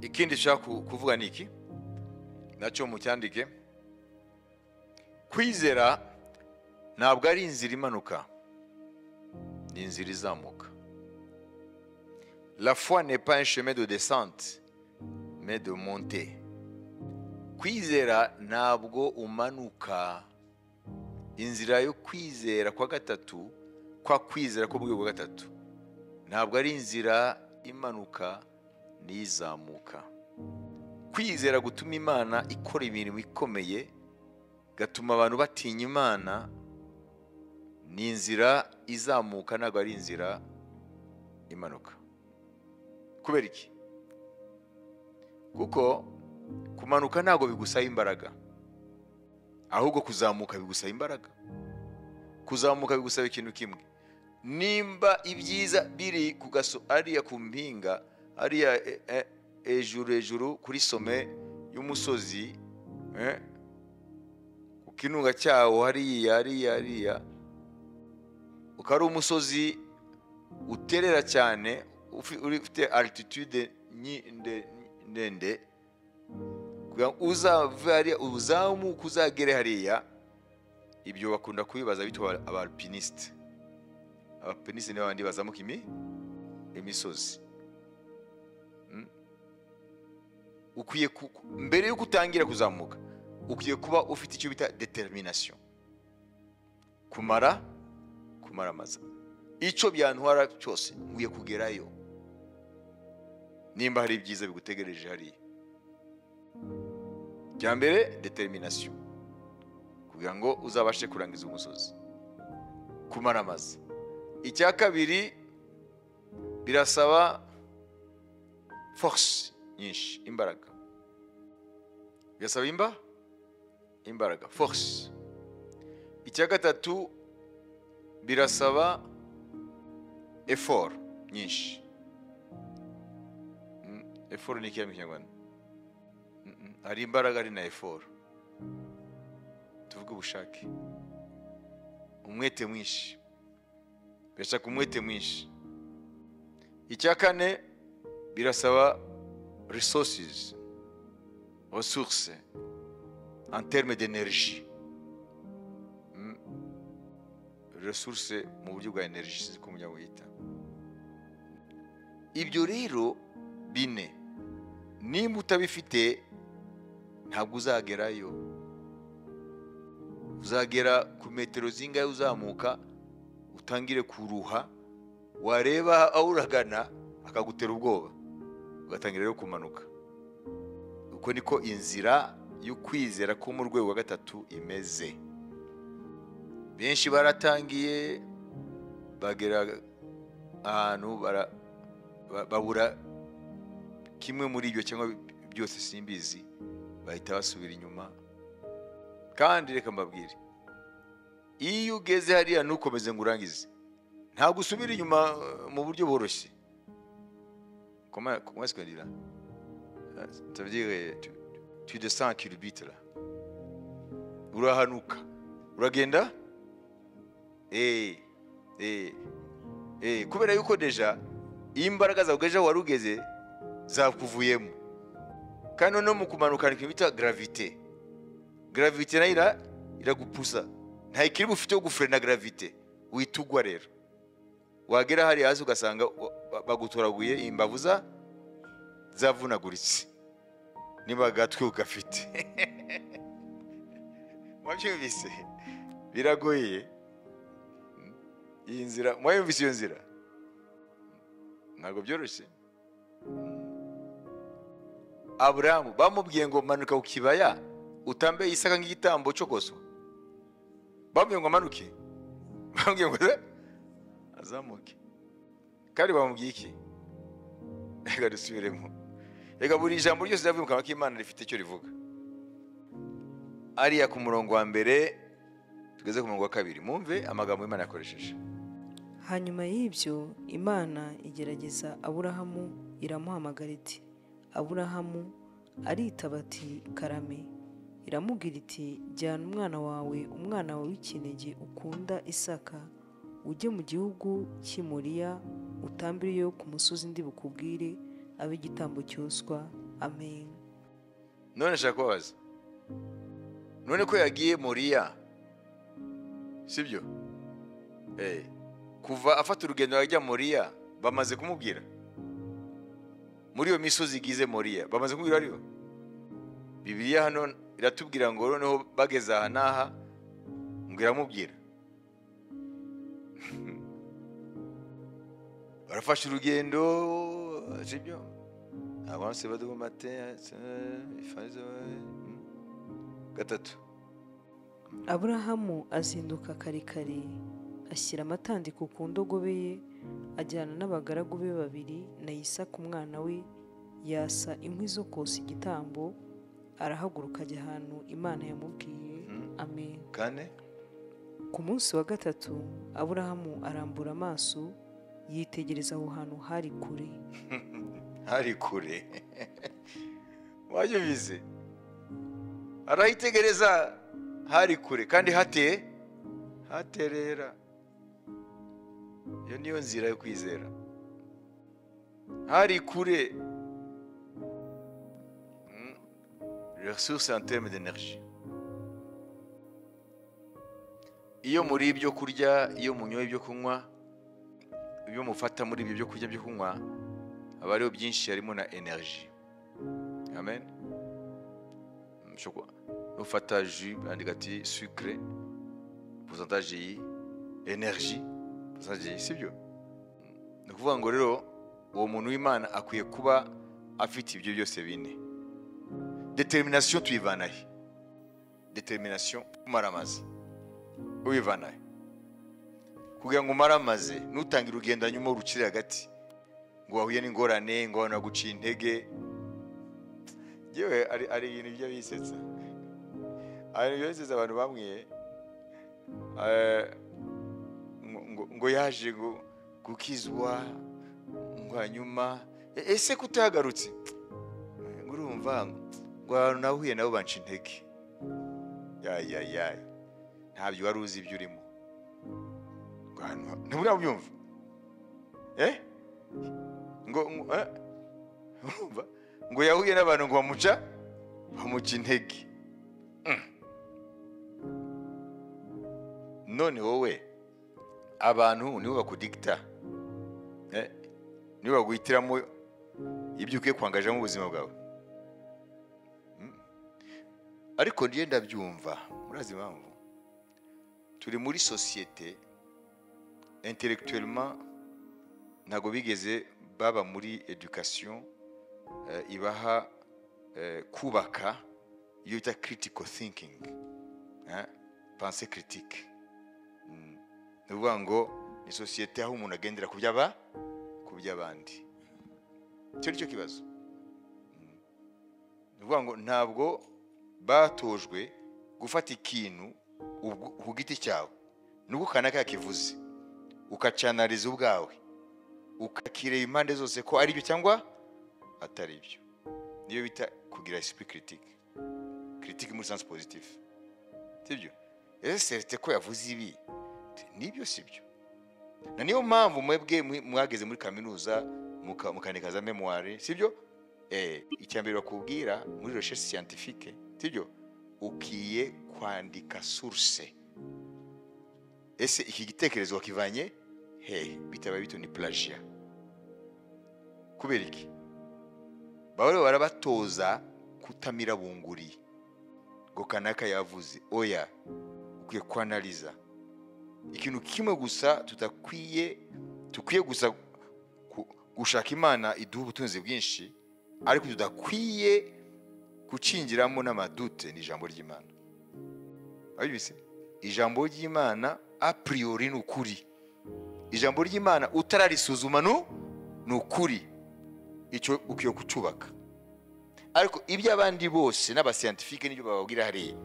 Ikindi nshaka kuvuga ni iki, nacyo mucyandike. Kwizera ntabwo ari inzira imanuka, ni inzira izamuka. La foi n'est pas un chemin de descente, mais de montée. Kwizera ntabwo umanuka. Inzira yo kwizera kwa gatatu, kwa kwizera ko bwo gatatu, ntabwo ari inzira imanuka, nizamuka. Kwizera gutuma Imana ikora imirimo ikomeye, gatuma abantu batinya Imana, ni inzira izamuka, ntabwo ari inzira imanuka. Kubera iki? Kuko kumanuka ntabwo bigusaba imbaraga, ahubwo kuzamuka bigusaba imbaraga. Kuzamuka bigusaba ikintu kimwe. Nimba ibyiza biri ku gaso ariya ku mpinga, ariya ejuru ejuru kuri some y'umusozi, ku kinunga cyawo hariya hariya hariya, ukari umusozi uterera cyane, ufite altitude ndende, uzava hariya uzamuka uzagere hariya, Ibyo bakunda kubibaza bitwa aba alpiniste. Alpiniste ni babandi bazamuka imisozi. Ukwiye mbere yo gutangira kuzamuka ukwiye kuba ufite icyo bita determination, kumaramaza icyo byantwara cyose nkwiye kugerayo, nimba hari ibyiza bigutegereje hariya. Cya mbere determination, kugira ngo uzabashe kurangiza umusozi, kumaramaza. Icya kabiri birasaba force nyinshi, imbaraga. Birasaba imbaraga, force. Icya gatatu birasaba effort nyinshi. Effort ni iki mu Kinyarwanda? Hari imbaraga ari na effort. Tuvuge ubushake, umwete mwinshi. Birashaka umwete mwinshi. Icya kane birasaba resources, ressources en termes d'énergie. Ressources mu buryo bwa energie, sinzi ko mujya muyita. Ibyo rero bine nimba utabifite ntabwo uzagerayo. Uzagera ku metero zingahe uzamuka utangire kuruha, wareba aho uragana akagutera ubwoba, ugatangira rero kumanuka. Uko niko inzira yo kwizera ko mu rwego rwa gatatu imeze. Benshi baratangiye bagera ahantu babura kimwe muri ibyo cyangwa byose simbizi, bahita basubira inyuma. Kandi reka mbabwire, iyo ugeze hariya ntukomeze ngo urangize, ntabwo usubira inyuma mu buryo bworoshye. Comment est-ce qu'on dit là? Ça veut dire tu descends en culbute là. Urahanuka, uragenda kubera yuko deja imbaraga zawe wari ugeze zakuvuyemo. Kandi no mu kumanuka ni bita gravité. Gravité nayo iragupusa, nta ikiri bufite yo gufrena gravité, witugwa rero. Wagera hari hasi ugasanga bagutoraguye imbavu zavunaguritse, niba gatwe ugafite. Mwabyumvise? Biragoye iyi nzira. Mwayumvise iyo nzira? Ntabwo byoroshye. Aburahamu bamubwiye ngo manuka ku kibaya utambe Isaka nk'igitambo cyo koswa. Bamubwiye ngo amanuke, bamubwiye ngo azamuke. Kandi bamubwiye iki? Reka dusubiremo. Reka buri ijambo ryose ryavuye mu kanwa k'Imana rifite icyo rivuga. Ariya ku murongo wa mbere tugeze ku murongo wa kabiri, mumve amagambo Imana yakoresheje. Hanyuma y'ibyo Imana igerageza Aburahamu iramuhamagara iti, Aburahamu. Aritaba ati, karame. Iramubwira iti, jyana umwana wawe, umwana wawe w'ikinege ukunda Isaka, ujye mu gihugu cy'i Moriya, utambireyo ku musozi ndi bukubwire, abe igitambo cyoswa. Amen. None nshaka kubabaza, none ko yagiye Moriya, sibyo? Kuva afata urugendo ajya Moriya bamaze kumubwira muri iyo misozi igize Moriya, bamaze kumubwira ariyo. Bibiliya hano iratubwira ngo noneho bageze aha n'aha ngo iramubwira. Barafashe urugendo, sibyo? Avance badu matin, gatatu. Aburahamu azinduka kare kare, ashyira amatandiko ku ndogobe ye, ajyana n'abagaragu be babiri na Isaka umwana we, yasa inkwi zo kosa igitambo, arahaguruka ajya ahantu Imana yamubwiye. Amen. Kane. Ku munsi wa gatatu Aburahamu arambura amaso yitegereza aho hantu hari kure. Hari kure. Wabyumvise? Arahitegereza hari kure kandi haterera. Iyo niyo nzira yo kwizera. Hari kure. Ressources en termes d'énergie. Iyo muri ibyo kurya, iyo munyoye ibyo kunywa, ibyo mufata muri ibyo byo kurya byo kunywa aba ariho byinshi, harimo na energy. Amen. Nufata jus bandika ati sucre pourcentage iyi, energy pourcentage iyi, sibyo? Ni ukuvuga ngo rero uwo muntu w'Imana akwiye kuba afite ibyo byose bine. Determination tuyivana he? Determination umaramaze ubivana he? Kugira ngo umaramaze nutangire urugendo hanyuma urucire hagati ngo wahuye n'ingorane, ngo abantu baguciye intege. Yewe ari ibintu bijya bisetsa, ari ibintu bisetsa abantu bamwe ngo yaje gukizwa ngo hanyuma ese kutagarutse ngo urumva ngo abantu nahuye nabo banca intege. Ya ntabyo wari uzi ibyo urimo, ntiburabyumva ngo urumva ngo yahuye n'abantu ngo bamuca intege. None wowe abantu nibo bakudikita, nibo baguhitiramo ibyo ukwiye kwangajamo ubuzima bwawe. Ariko ndiye ndabyumva, murazi impamvu turi muri société intellectuellement ntago bigeze baba muri education ibaha kubaka iyo bita critical thinking, pensée critique. Ni ukuvuga ngo ni société aho umuntu agendera ku by'abandi. Icyo ni cyo kibazo. Ni ukuvuga ngo ntabwo batojwe gufata ikintu ku giti cyawe nubwo kanaka yakivuze ukacanariza ubwawe ukakireba impande zose ko ari byo cyangwa atari byo. Niyo bita kugira esprit critique, critique muri sens positif, sibyo? Ese certes ko yavuze ibi nibyo sibyo? Na niyo mpamvu mwebwe mwageze muri kaminuza mukandika za memoire, sibyo? Icyambere bakubwira muri recherche scientifique, sibyo? Ukiye kwandika source. Ese iki gitekerezo wakivanye he? Bitaba bito ni plagiat. Kubera iki? Bahora barabatoza kutamira bunguri ngo kanaka yavuze. Oya, ukwiye kwanaliza ikintu kimwe gusa. Tukwiye gusa gushaka Imana iduha ubutunzi bwinshi, ariko tudakwiye gucingiramo n'amadute ni ijambo ry'Imana. Abibise ijambo ry'Imana a priori ni ukuri. Ijambo ry'Imana utararisuzuma ni ukuri, icyo ukwiye kucyubaka. Ariko ibyo abandi bose n'abascientifique nibyo bababwira hariya,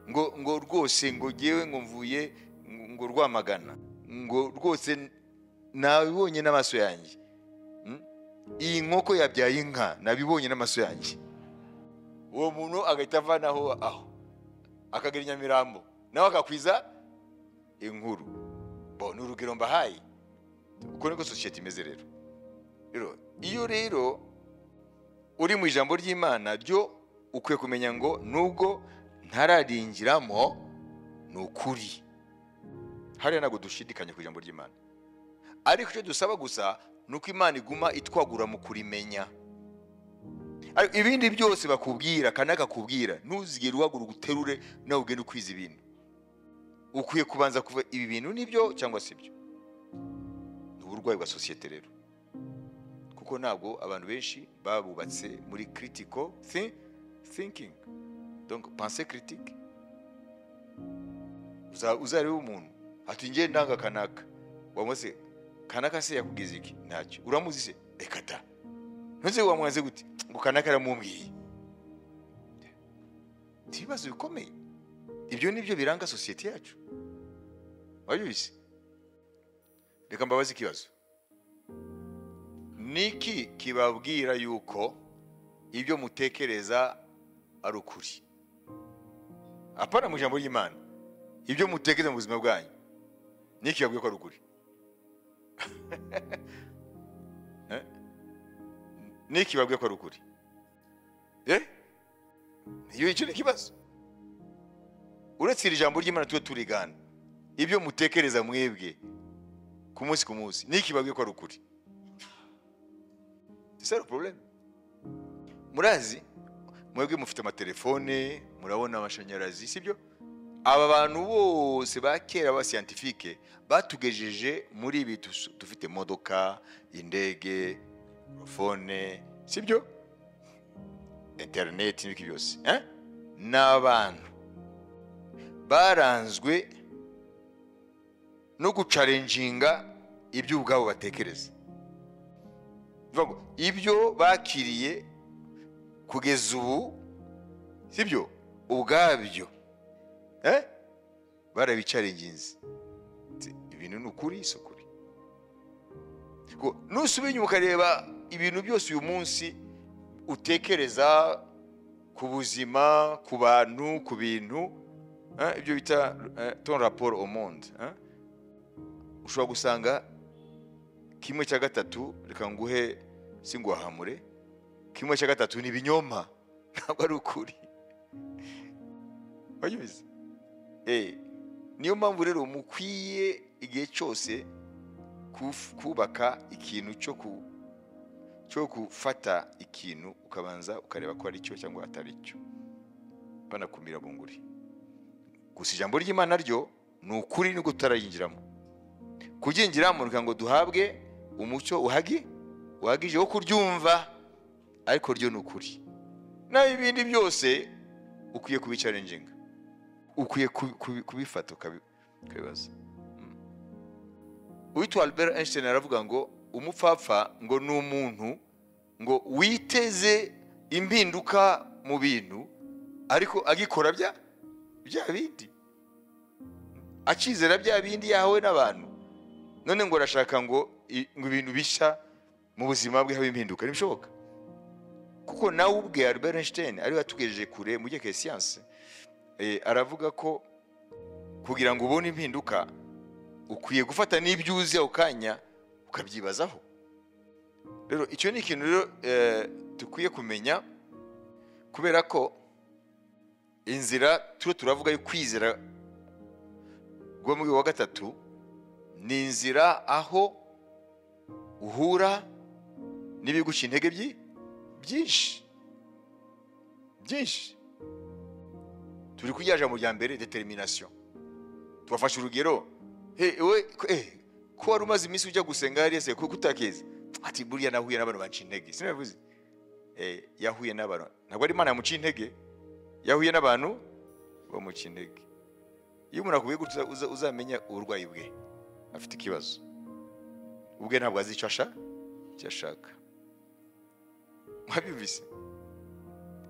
ngo rwose ngo ngewe ngo mvuye ngo Rwamagana, ngo rwose nabibonye n'amaso yanjye, iyi nkoko yabyaye inka nabibonye n'amaso yanjye. Uwo muntu agahita avanaho aho akagera Nyamirambo nawe akakwiza inkuru. Bo ni urugero mbahaye uko niko société imeze. Rero iyo rero uri mu ijambo ry'Imana ryo ukwiye kumenya ngo nubwo ntararingiramo ni ukuri. Hariya ntabwo dushidikanya ku ijambo ry'Imana, ariko icyo dusaba gusa ni uko Imana iguma itwagura mu kurimenya. Ariko ibindi byose bakubwira kanaka kubwira, ntuzigere uhaguruka uterure nawe ugende ukwiza ibintu. Ukwiye kubanza kuva ibi bintu nibyo cyangwa si byo. Ni uburwayi bwa société rero, kuko ntabwo abantu benshi babubatse muri critical thinking, donc pensée critique. Uzareba umuntu ati ngiye ndanga kanaka, wamuse kanaka se yakugize iki? Ntacyo. Uramuzi se? Reka da. Ntuzi wamwanze gute? Ngo kanaka aramubwiye. Ibibazo bikomeye. Ibyo nibyo biranga société yacu. Wabyumvise? Reka mbabaze ikibazo. Niki kibabwira yuko ibyo mutekereza ari ukuri? Apana mu ijambo ry'Imana. Ibyo mutekereza mu buzima bwanyu, niki kibabwira ko ari ukuri? Niki kibabwira ko ari ukuri? Iyo icyo ni ikibazo. Uretse iri jambo ry'Imana tuwe turigana, Ibyo mutekereza mwebwe ku munsi ku munsi niki babwiye ko ari ukuri? C'est ça le problème. Murazi mwebwe mufite amatelefone, murabona amashanyarazi, sibyo? Aba bantu bose ba kera ba scientifique batugejeje muri ibi, dufite imodoka, indege, telefone, sibyo, internet n'ibiki byose, eh? N'abantu baranzwe no guchallenginga ibyo ubwabo batekereza. Bivuga ngo ibyo bakiriye kugeza ubu, sibyo, ubwabyo, eh, barabichallenginze. Ibintu ni ukuri, si ukuri. Ko nusubira inyuma ukareba ibintu byose uyu munsi utekereza ku buzima, ku bantu, ku bintu, ibyo bita ton rapport au monde, ushobora gusanga 1/3, reka nguhe singuhahamure, 1/3 ni ibinyoma, ntabwo ari ukuri. Wabyumvise? Niyo mpamvu rero mukwiye igihe cyose kubaka ikintu cyo gufata ikintu ukabanza ukareba ko ari cyo cyangwa atari cyo, banakumira bunguri. Gusa ijambo ry'Imana ryo ni ukuri, nubwo tutarayinjiramo. Kuryinjiramo kugira ngo duhabwe umucyo uhagije wo kuryumva, ariko ryo ni ukuri. Naho ibindi byose ukwiye kubichallenginga, ukwiye kubifata ukabibaza. Uwitwa Albert Einstein aravuga ngo umupfapfa ngo ni umuntu ngo witeze impinduka mu bintu, ariko agikora bya bindi, akizera bya bindi yahawe n'abantu. None ngo arashaka ngo ibintu bishya mu buzima bwe habe impinduka, ntibishoboka. Kuko nawe ubwe Albert Einstein ari watugejeje kure mu gihe science, aravuga ko kugira ngo ubone impinduka ukwiye gufata n'ibyo uzi ako kanya ukabyibazaho. Rero icyo ni ikintu rero dukwiye kumenya, kubera ko inzira turiho turavuga yo kwizera rwo mu wa gatatu ni inzira aho uhura n'ibiguca intege byinshi byinshi. Turi ku ijambo rya mbere, determination. Tubafashe urugero, ko wari umaze iminsi ujya gusenga hariya se kuko utakeze? Ati buriya nahuye n'abantu banca intege. Sinabivuze? Yahuye n'abantu, ntabwo ari Imana yamuca intege, yahuye n'abantu bamuca intege. Iyo umuntu akubwiye gutya uzamenya uburwayi bwe, afite ikibazo ubwe, ntabwo azi icyo ashaka. Mwabyumvise?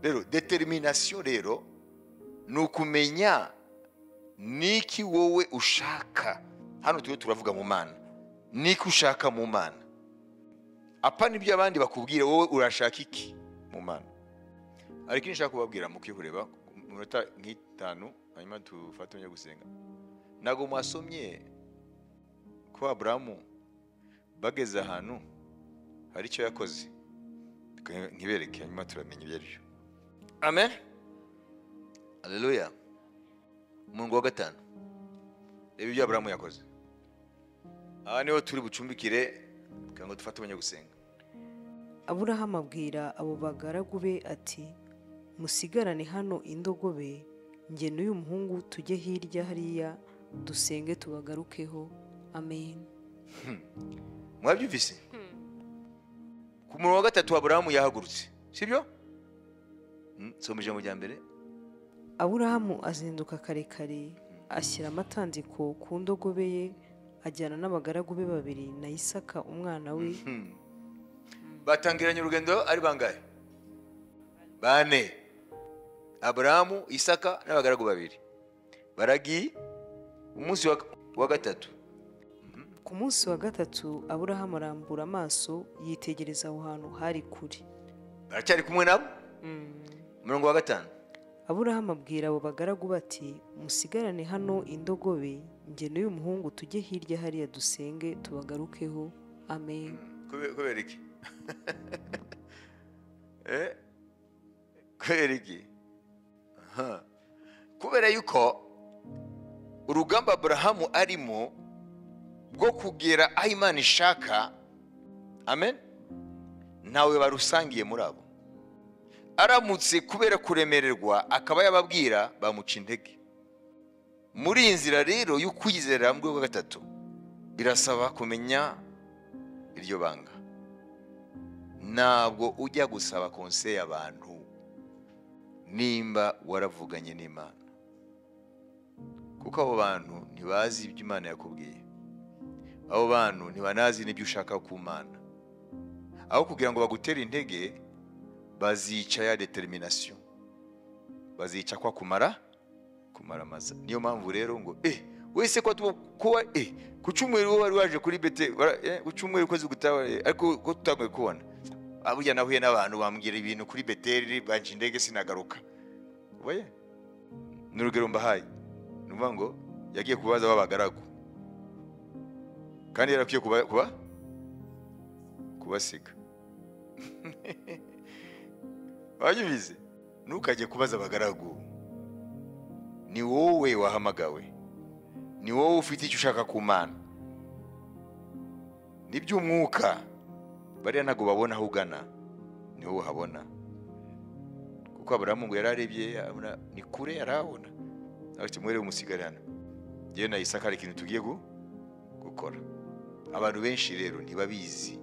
Rero determination rero ni ukumenya niki wowe ushaka. Hano turiho turavuga mu Mana, niki ushaka mu Mana, apana ibyo abandi bakubwira, wowe urashaka iki mu Mana. Ariko nshaka kubabwira mukwiye kureba mu minota nk'itanu, hanyuma dufate umwanya gusenga. Ntabwo mwasomye ko Aburahamu bageze ahantu hari icyo yakoze? Nkibereke, hanyuma turamenya ibyo ari byo. Amen, haleluya. Umurongo wa 5, reba ibyo Aburahamu yakoze. Aha niho turi bucumbikire kugira ngo dufate umwanya gusenga. Aburahamu abwira abo bagaragu be ati musigarane hano indogobe, njye n'uyu muhungu tujye hirya hariya dusenge tubagarukeho. Amen. Mwabyumvise? Ku murongo wa 3 Aburahamu yahagurutse, sibyo? Soma ijambo rya mbere. Aburahamu azinduka kare kare, ashyira amatandiko ku ndogobe ye, ajyana n'abagaragu be babiri na Isaka umwana we. Batangiranye urugendo ari bangahe? 4. Aburahamu, Isaka n'abagaragu babiri. Baragiye umunsi wa 3. Ku munsi wa 3 Aburahamu arambura amaso yitegereza aho hantu hari kure. Baracyari kumwe nabo? Umurongo wa 5. Aburahamu abwira abo bagaragu bati musigarane hano indogobe, njye n'uyu muhungu tujye hirya hariya dusenge tubagarukeho. Amen. Kubera iki? Kubera iki? Kubera yuko Urugamba Aburahamu arimo bwo kugera aho Imana ishaka, amen, ntawe barusangiye muri abo. Aramutse kubera kuremererwa akaba yababwira, bamuca intege. Muri iyi nzira rero yo kwizera mu rwego rwa gatatu, birasaba kumenya iryo banga. Ntabwo ujya gusaba conseil abantu nimba waravuganye n'Imana, kuko abo bantu ntibazi ibyo Imana yakubwiye, abo bantu ntibanazi n'ibyo ushaka ku Mana. Aho kugira ngo bagutere intege, bazica ya determination, bazica kwa kumara amaza. Niyo mpamvu rero ngo wese ko kuba ku cyumweru wari waje kuri bete, ku cyumweru kwezi gutaha, ariko ko tutagoye kubona aburya nahuye n'abantu bambwira ibintu kuri Beteli banje indege sinagaruka. Oye, n'urugero mbahaye nuvuga ngo yagiye kubaza babagaragu, kandi yarakwiye kuba kubasiga. Wabyumvise? Ntukajye kubaza abagaragu, ni wowe wahamagawe, ni wowe ufite icyo ushaka ku Mana. Niby'umwuka bariya ntabwo babona aho ugana, ni wowe uhabona. Kuko Aburahamu ngo yararebye abona ni kure, yarabona ati mwere umusigare hano, njyewe na Isaka hari ikintu tugiye gukora. Abantu benshi rero ntibabizi,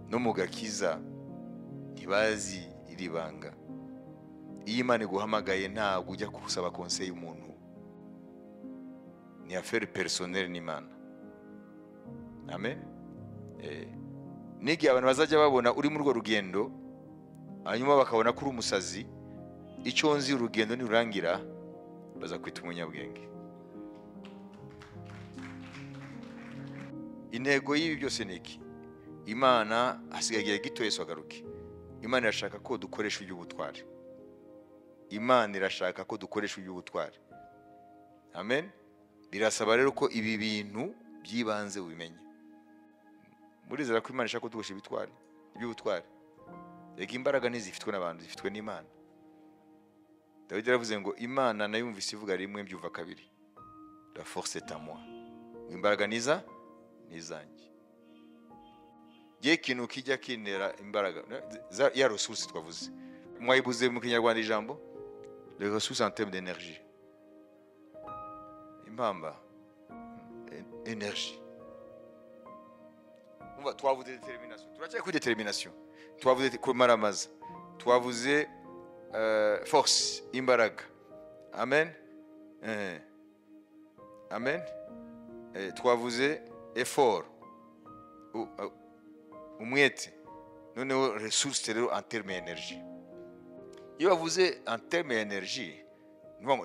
no mu gakiza ntibazi iri banga. Iyo Imana iguhamagaye ntabwo ujya gusaba conseil umuntu, ni affaire personnelle n'Imana. Amen. N'igihe abantu bazajya babona uri muri urwo rugendo, hanyuma bakabona ko uri umusazi, icyo nzi urugendo nirurangira bazakwita umunyabwenge. Intego y'ibi byose ni iki? Imana hasigaye igihe gito Yesu agaruke. Imana irashaka ko dukoresha iby'ubutwari. Imana irashaka ko dukoresha iby'ubutwari. Amen. Birasaba rero ko ibi bintu by'ibanze ubimenye. Murizera ko Imana ishaka ko dukoresha ibitwari, iby'ubutwari. Reka imbaraga ntizifitwe n'abantu, zifitwe n'Imana. Dawidi yaravuze ngo Imana nayumvise ivuga rimwe mbyumva kabiri. La force est à moi. Imbaraga niza nizanjye. Giye ikintu kijya kinera imbaraga ya ressource twavuze. Mwayibuze mu Kinyarwanda ijambo les ressources en termes d'énergie. Impamba énergie. Umva twavuze détermination. Turacyari kuri détermination. Twavuze kumaramaza. Twavuze force, imbaraga. Amen. Amen. Twavuze effort, umwete. Noneho ressource rero en termes d'énergie. Iyo bavuze en termes d'énergie,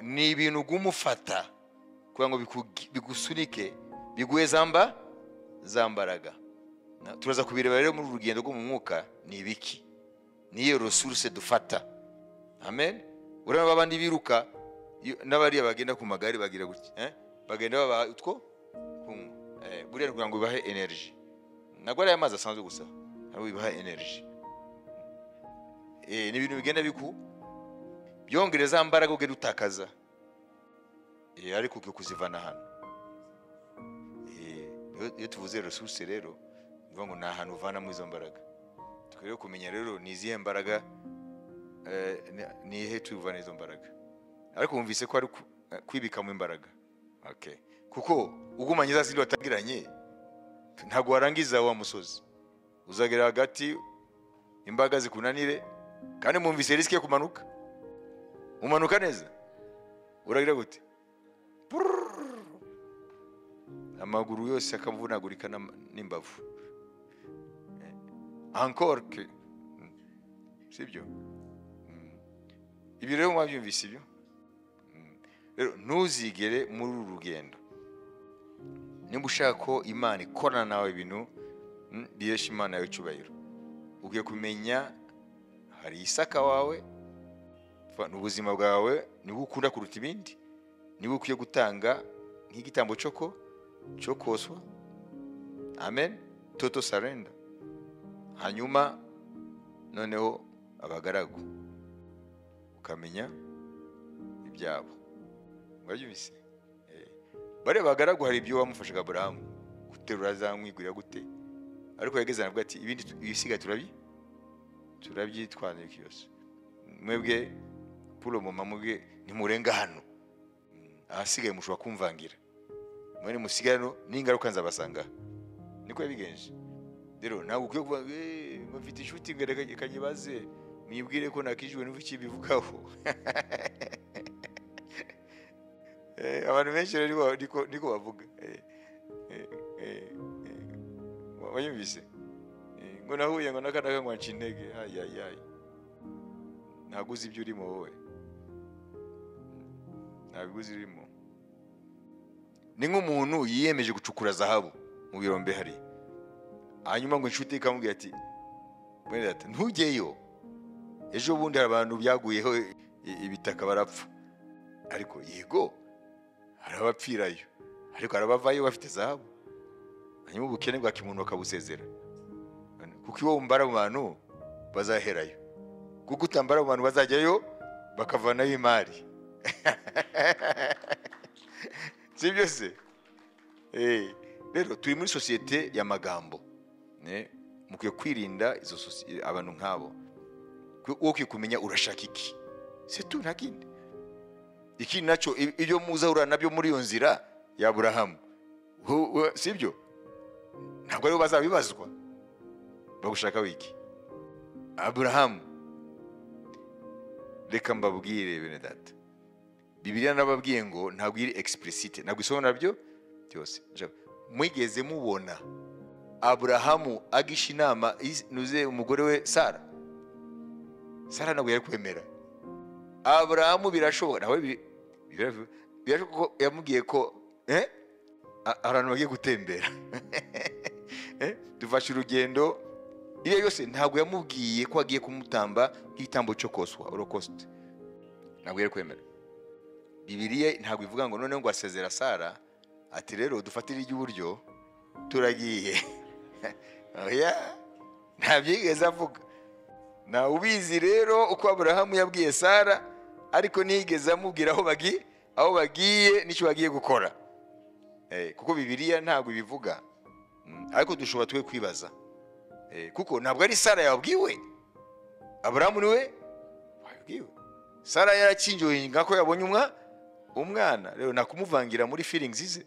ni ibintu ugumufata kugira ngo bigusunike, biguhe zambaraga. Turaza kubireba rero muri urugendo rwo mu mwuka ni ibiki, niyo ressource dufata. Amen. Urabona abandi biruka n'abariya bagenda ku magare bagira gutya, bagenda baba utwo kunywa, buriya kugira ngo bibahe energy. Ntabwo ari amazi asanzwe gusa, ntabwo bibaha energy. Ni ibintu bigenda byongereza mbaraga ugenda utakaza, ariko ukwiye kuzivana hano. Iyo tuvuze ressource rero, bivuga ngo ni ahantu uvanamo izo mbaraga. Tukwiriye kumenya rero ni izihe mbaraga, ni ihe tuvana izo mbaraga. Ariko wumvise ko ari kwibikamo imbaraga. Okay. Kuko ugumanye za zindi watangiranye ntabwo warangiza wa musozi, uzagera hagati imbaga zikunanire, kandi mwumvise risque yo kumanuka. Umanuka neza uragira gute? Amaguru yose akavunagurika n'imbavu. Encore que sibyo. Ibi rero mwabyumvise ibyo. Rero ntuzigere muri uru rugendo nimba ushaka ko Imana ikorana nawe ibintu bihesha Imana yawe icyubahiro, ugiye kumenya hari Isaka wawe, n'ubuzima bwawe niba ukunda kuruta ibindi, niba ukwiye gutanga nk'igitambo cyo koswa. Amen. Toto surrender. Hanyuma noneho abagaragu ukamenya ibyabo. Wabyumvise? Bariya bagaragu hari ibyo bamufashaga Aburahamu guterura za nkwigurira gute, ariko yageze aravuga ati ibindi ibisigaye turabyitwanira yose, mwebwe puro mama mwebwe ntimurenga hano, ahasigaye mushobora kumvangira, mwene musigare hano n'ingaruka nzabasanga. Niko yabigenje. Rero ntabwo ukwiye kuvuga ngo mfite inshuti ngo reka nyibaze mwibwire ko nakijwe n'uko ikibivugaho. Abantu benshi rero niko bavuga. Wanyumvise ngo nahuye ngo n'akana ngo nca intege, ayayay, ntabwo uzi ibyo urimo wowe, ntabwo uzi urimo. Ni nk'umuntu yiyemeje gucukura zahabu mu birombe hari, hanyuma ngo inshuti ikamubwira ati mwene data ntujyeyo, ejo bundi hari abantu byaguyeho ibitaka barapfa. Ariko yego hari abapfirayo, ariko hari abavayo bafite zahabu, hanyuma ubukene bwa kimuntu bakabusezera. Kuko iwo umbara mu bantu bazaherayo, kuko utambara mu bantu bazajyayo bakavanayo imari. Si byo se? Rero turi muri sosiyete y'amagambo, mukwiye kwirinda izo abantu nk'abo. Wowe ukwiye kumenya urashaka iki, c'est tout, nta kindi. Ikindi nacyo ibyo muzahura nabyo muri iyo nzira ya Aburahamu, si byo? Ntabwo aribo bazabibazwa. Bagushaka wiki Aburahamu. Reka mbabwire bene data, Bibiliya nababwiye ngo ntabwo iri explicite, ntabwo isobanura byo byose. Mwigeze mubona Aburahamu agisha inama nuze umugore we Sara? Sara ntabwo yari kwemera. Aburahamu birashoboka nawe birashoboka ko yamubwiye ko abantu bagiye gutembera, dufashe urugendo. Iyo yose ntabwo yamubwiye ko agiye kumutamba nk'igitambo cyo koswa, holocauste, ntabwo yari kwemera. Bibiliya ntabwo ivuga ngo noneho ngo asezera Sara ati rero dufatire iry'uburyo turagiye. Oya, ntabyo yigeze avuga. Ntawe ubizi rero uko Aburahamu yabwiye Sara, ariko ntiyigeze amubwira aho bagiye n'icyo bagiye gukora. Kuko Bibiliya ntabwo ibivuga. Ariko dushobora twe kwibaza, kuko ntabwo ari Sara yabwiwe, Aburahamu niwe wabwiwe. Sara yarakingiwe ko yabonye umwana, rero nakumuvangira muri feelings ze.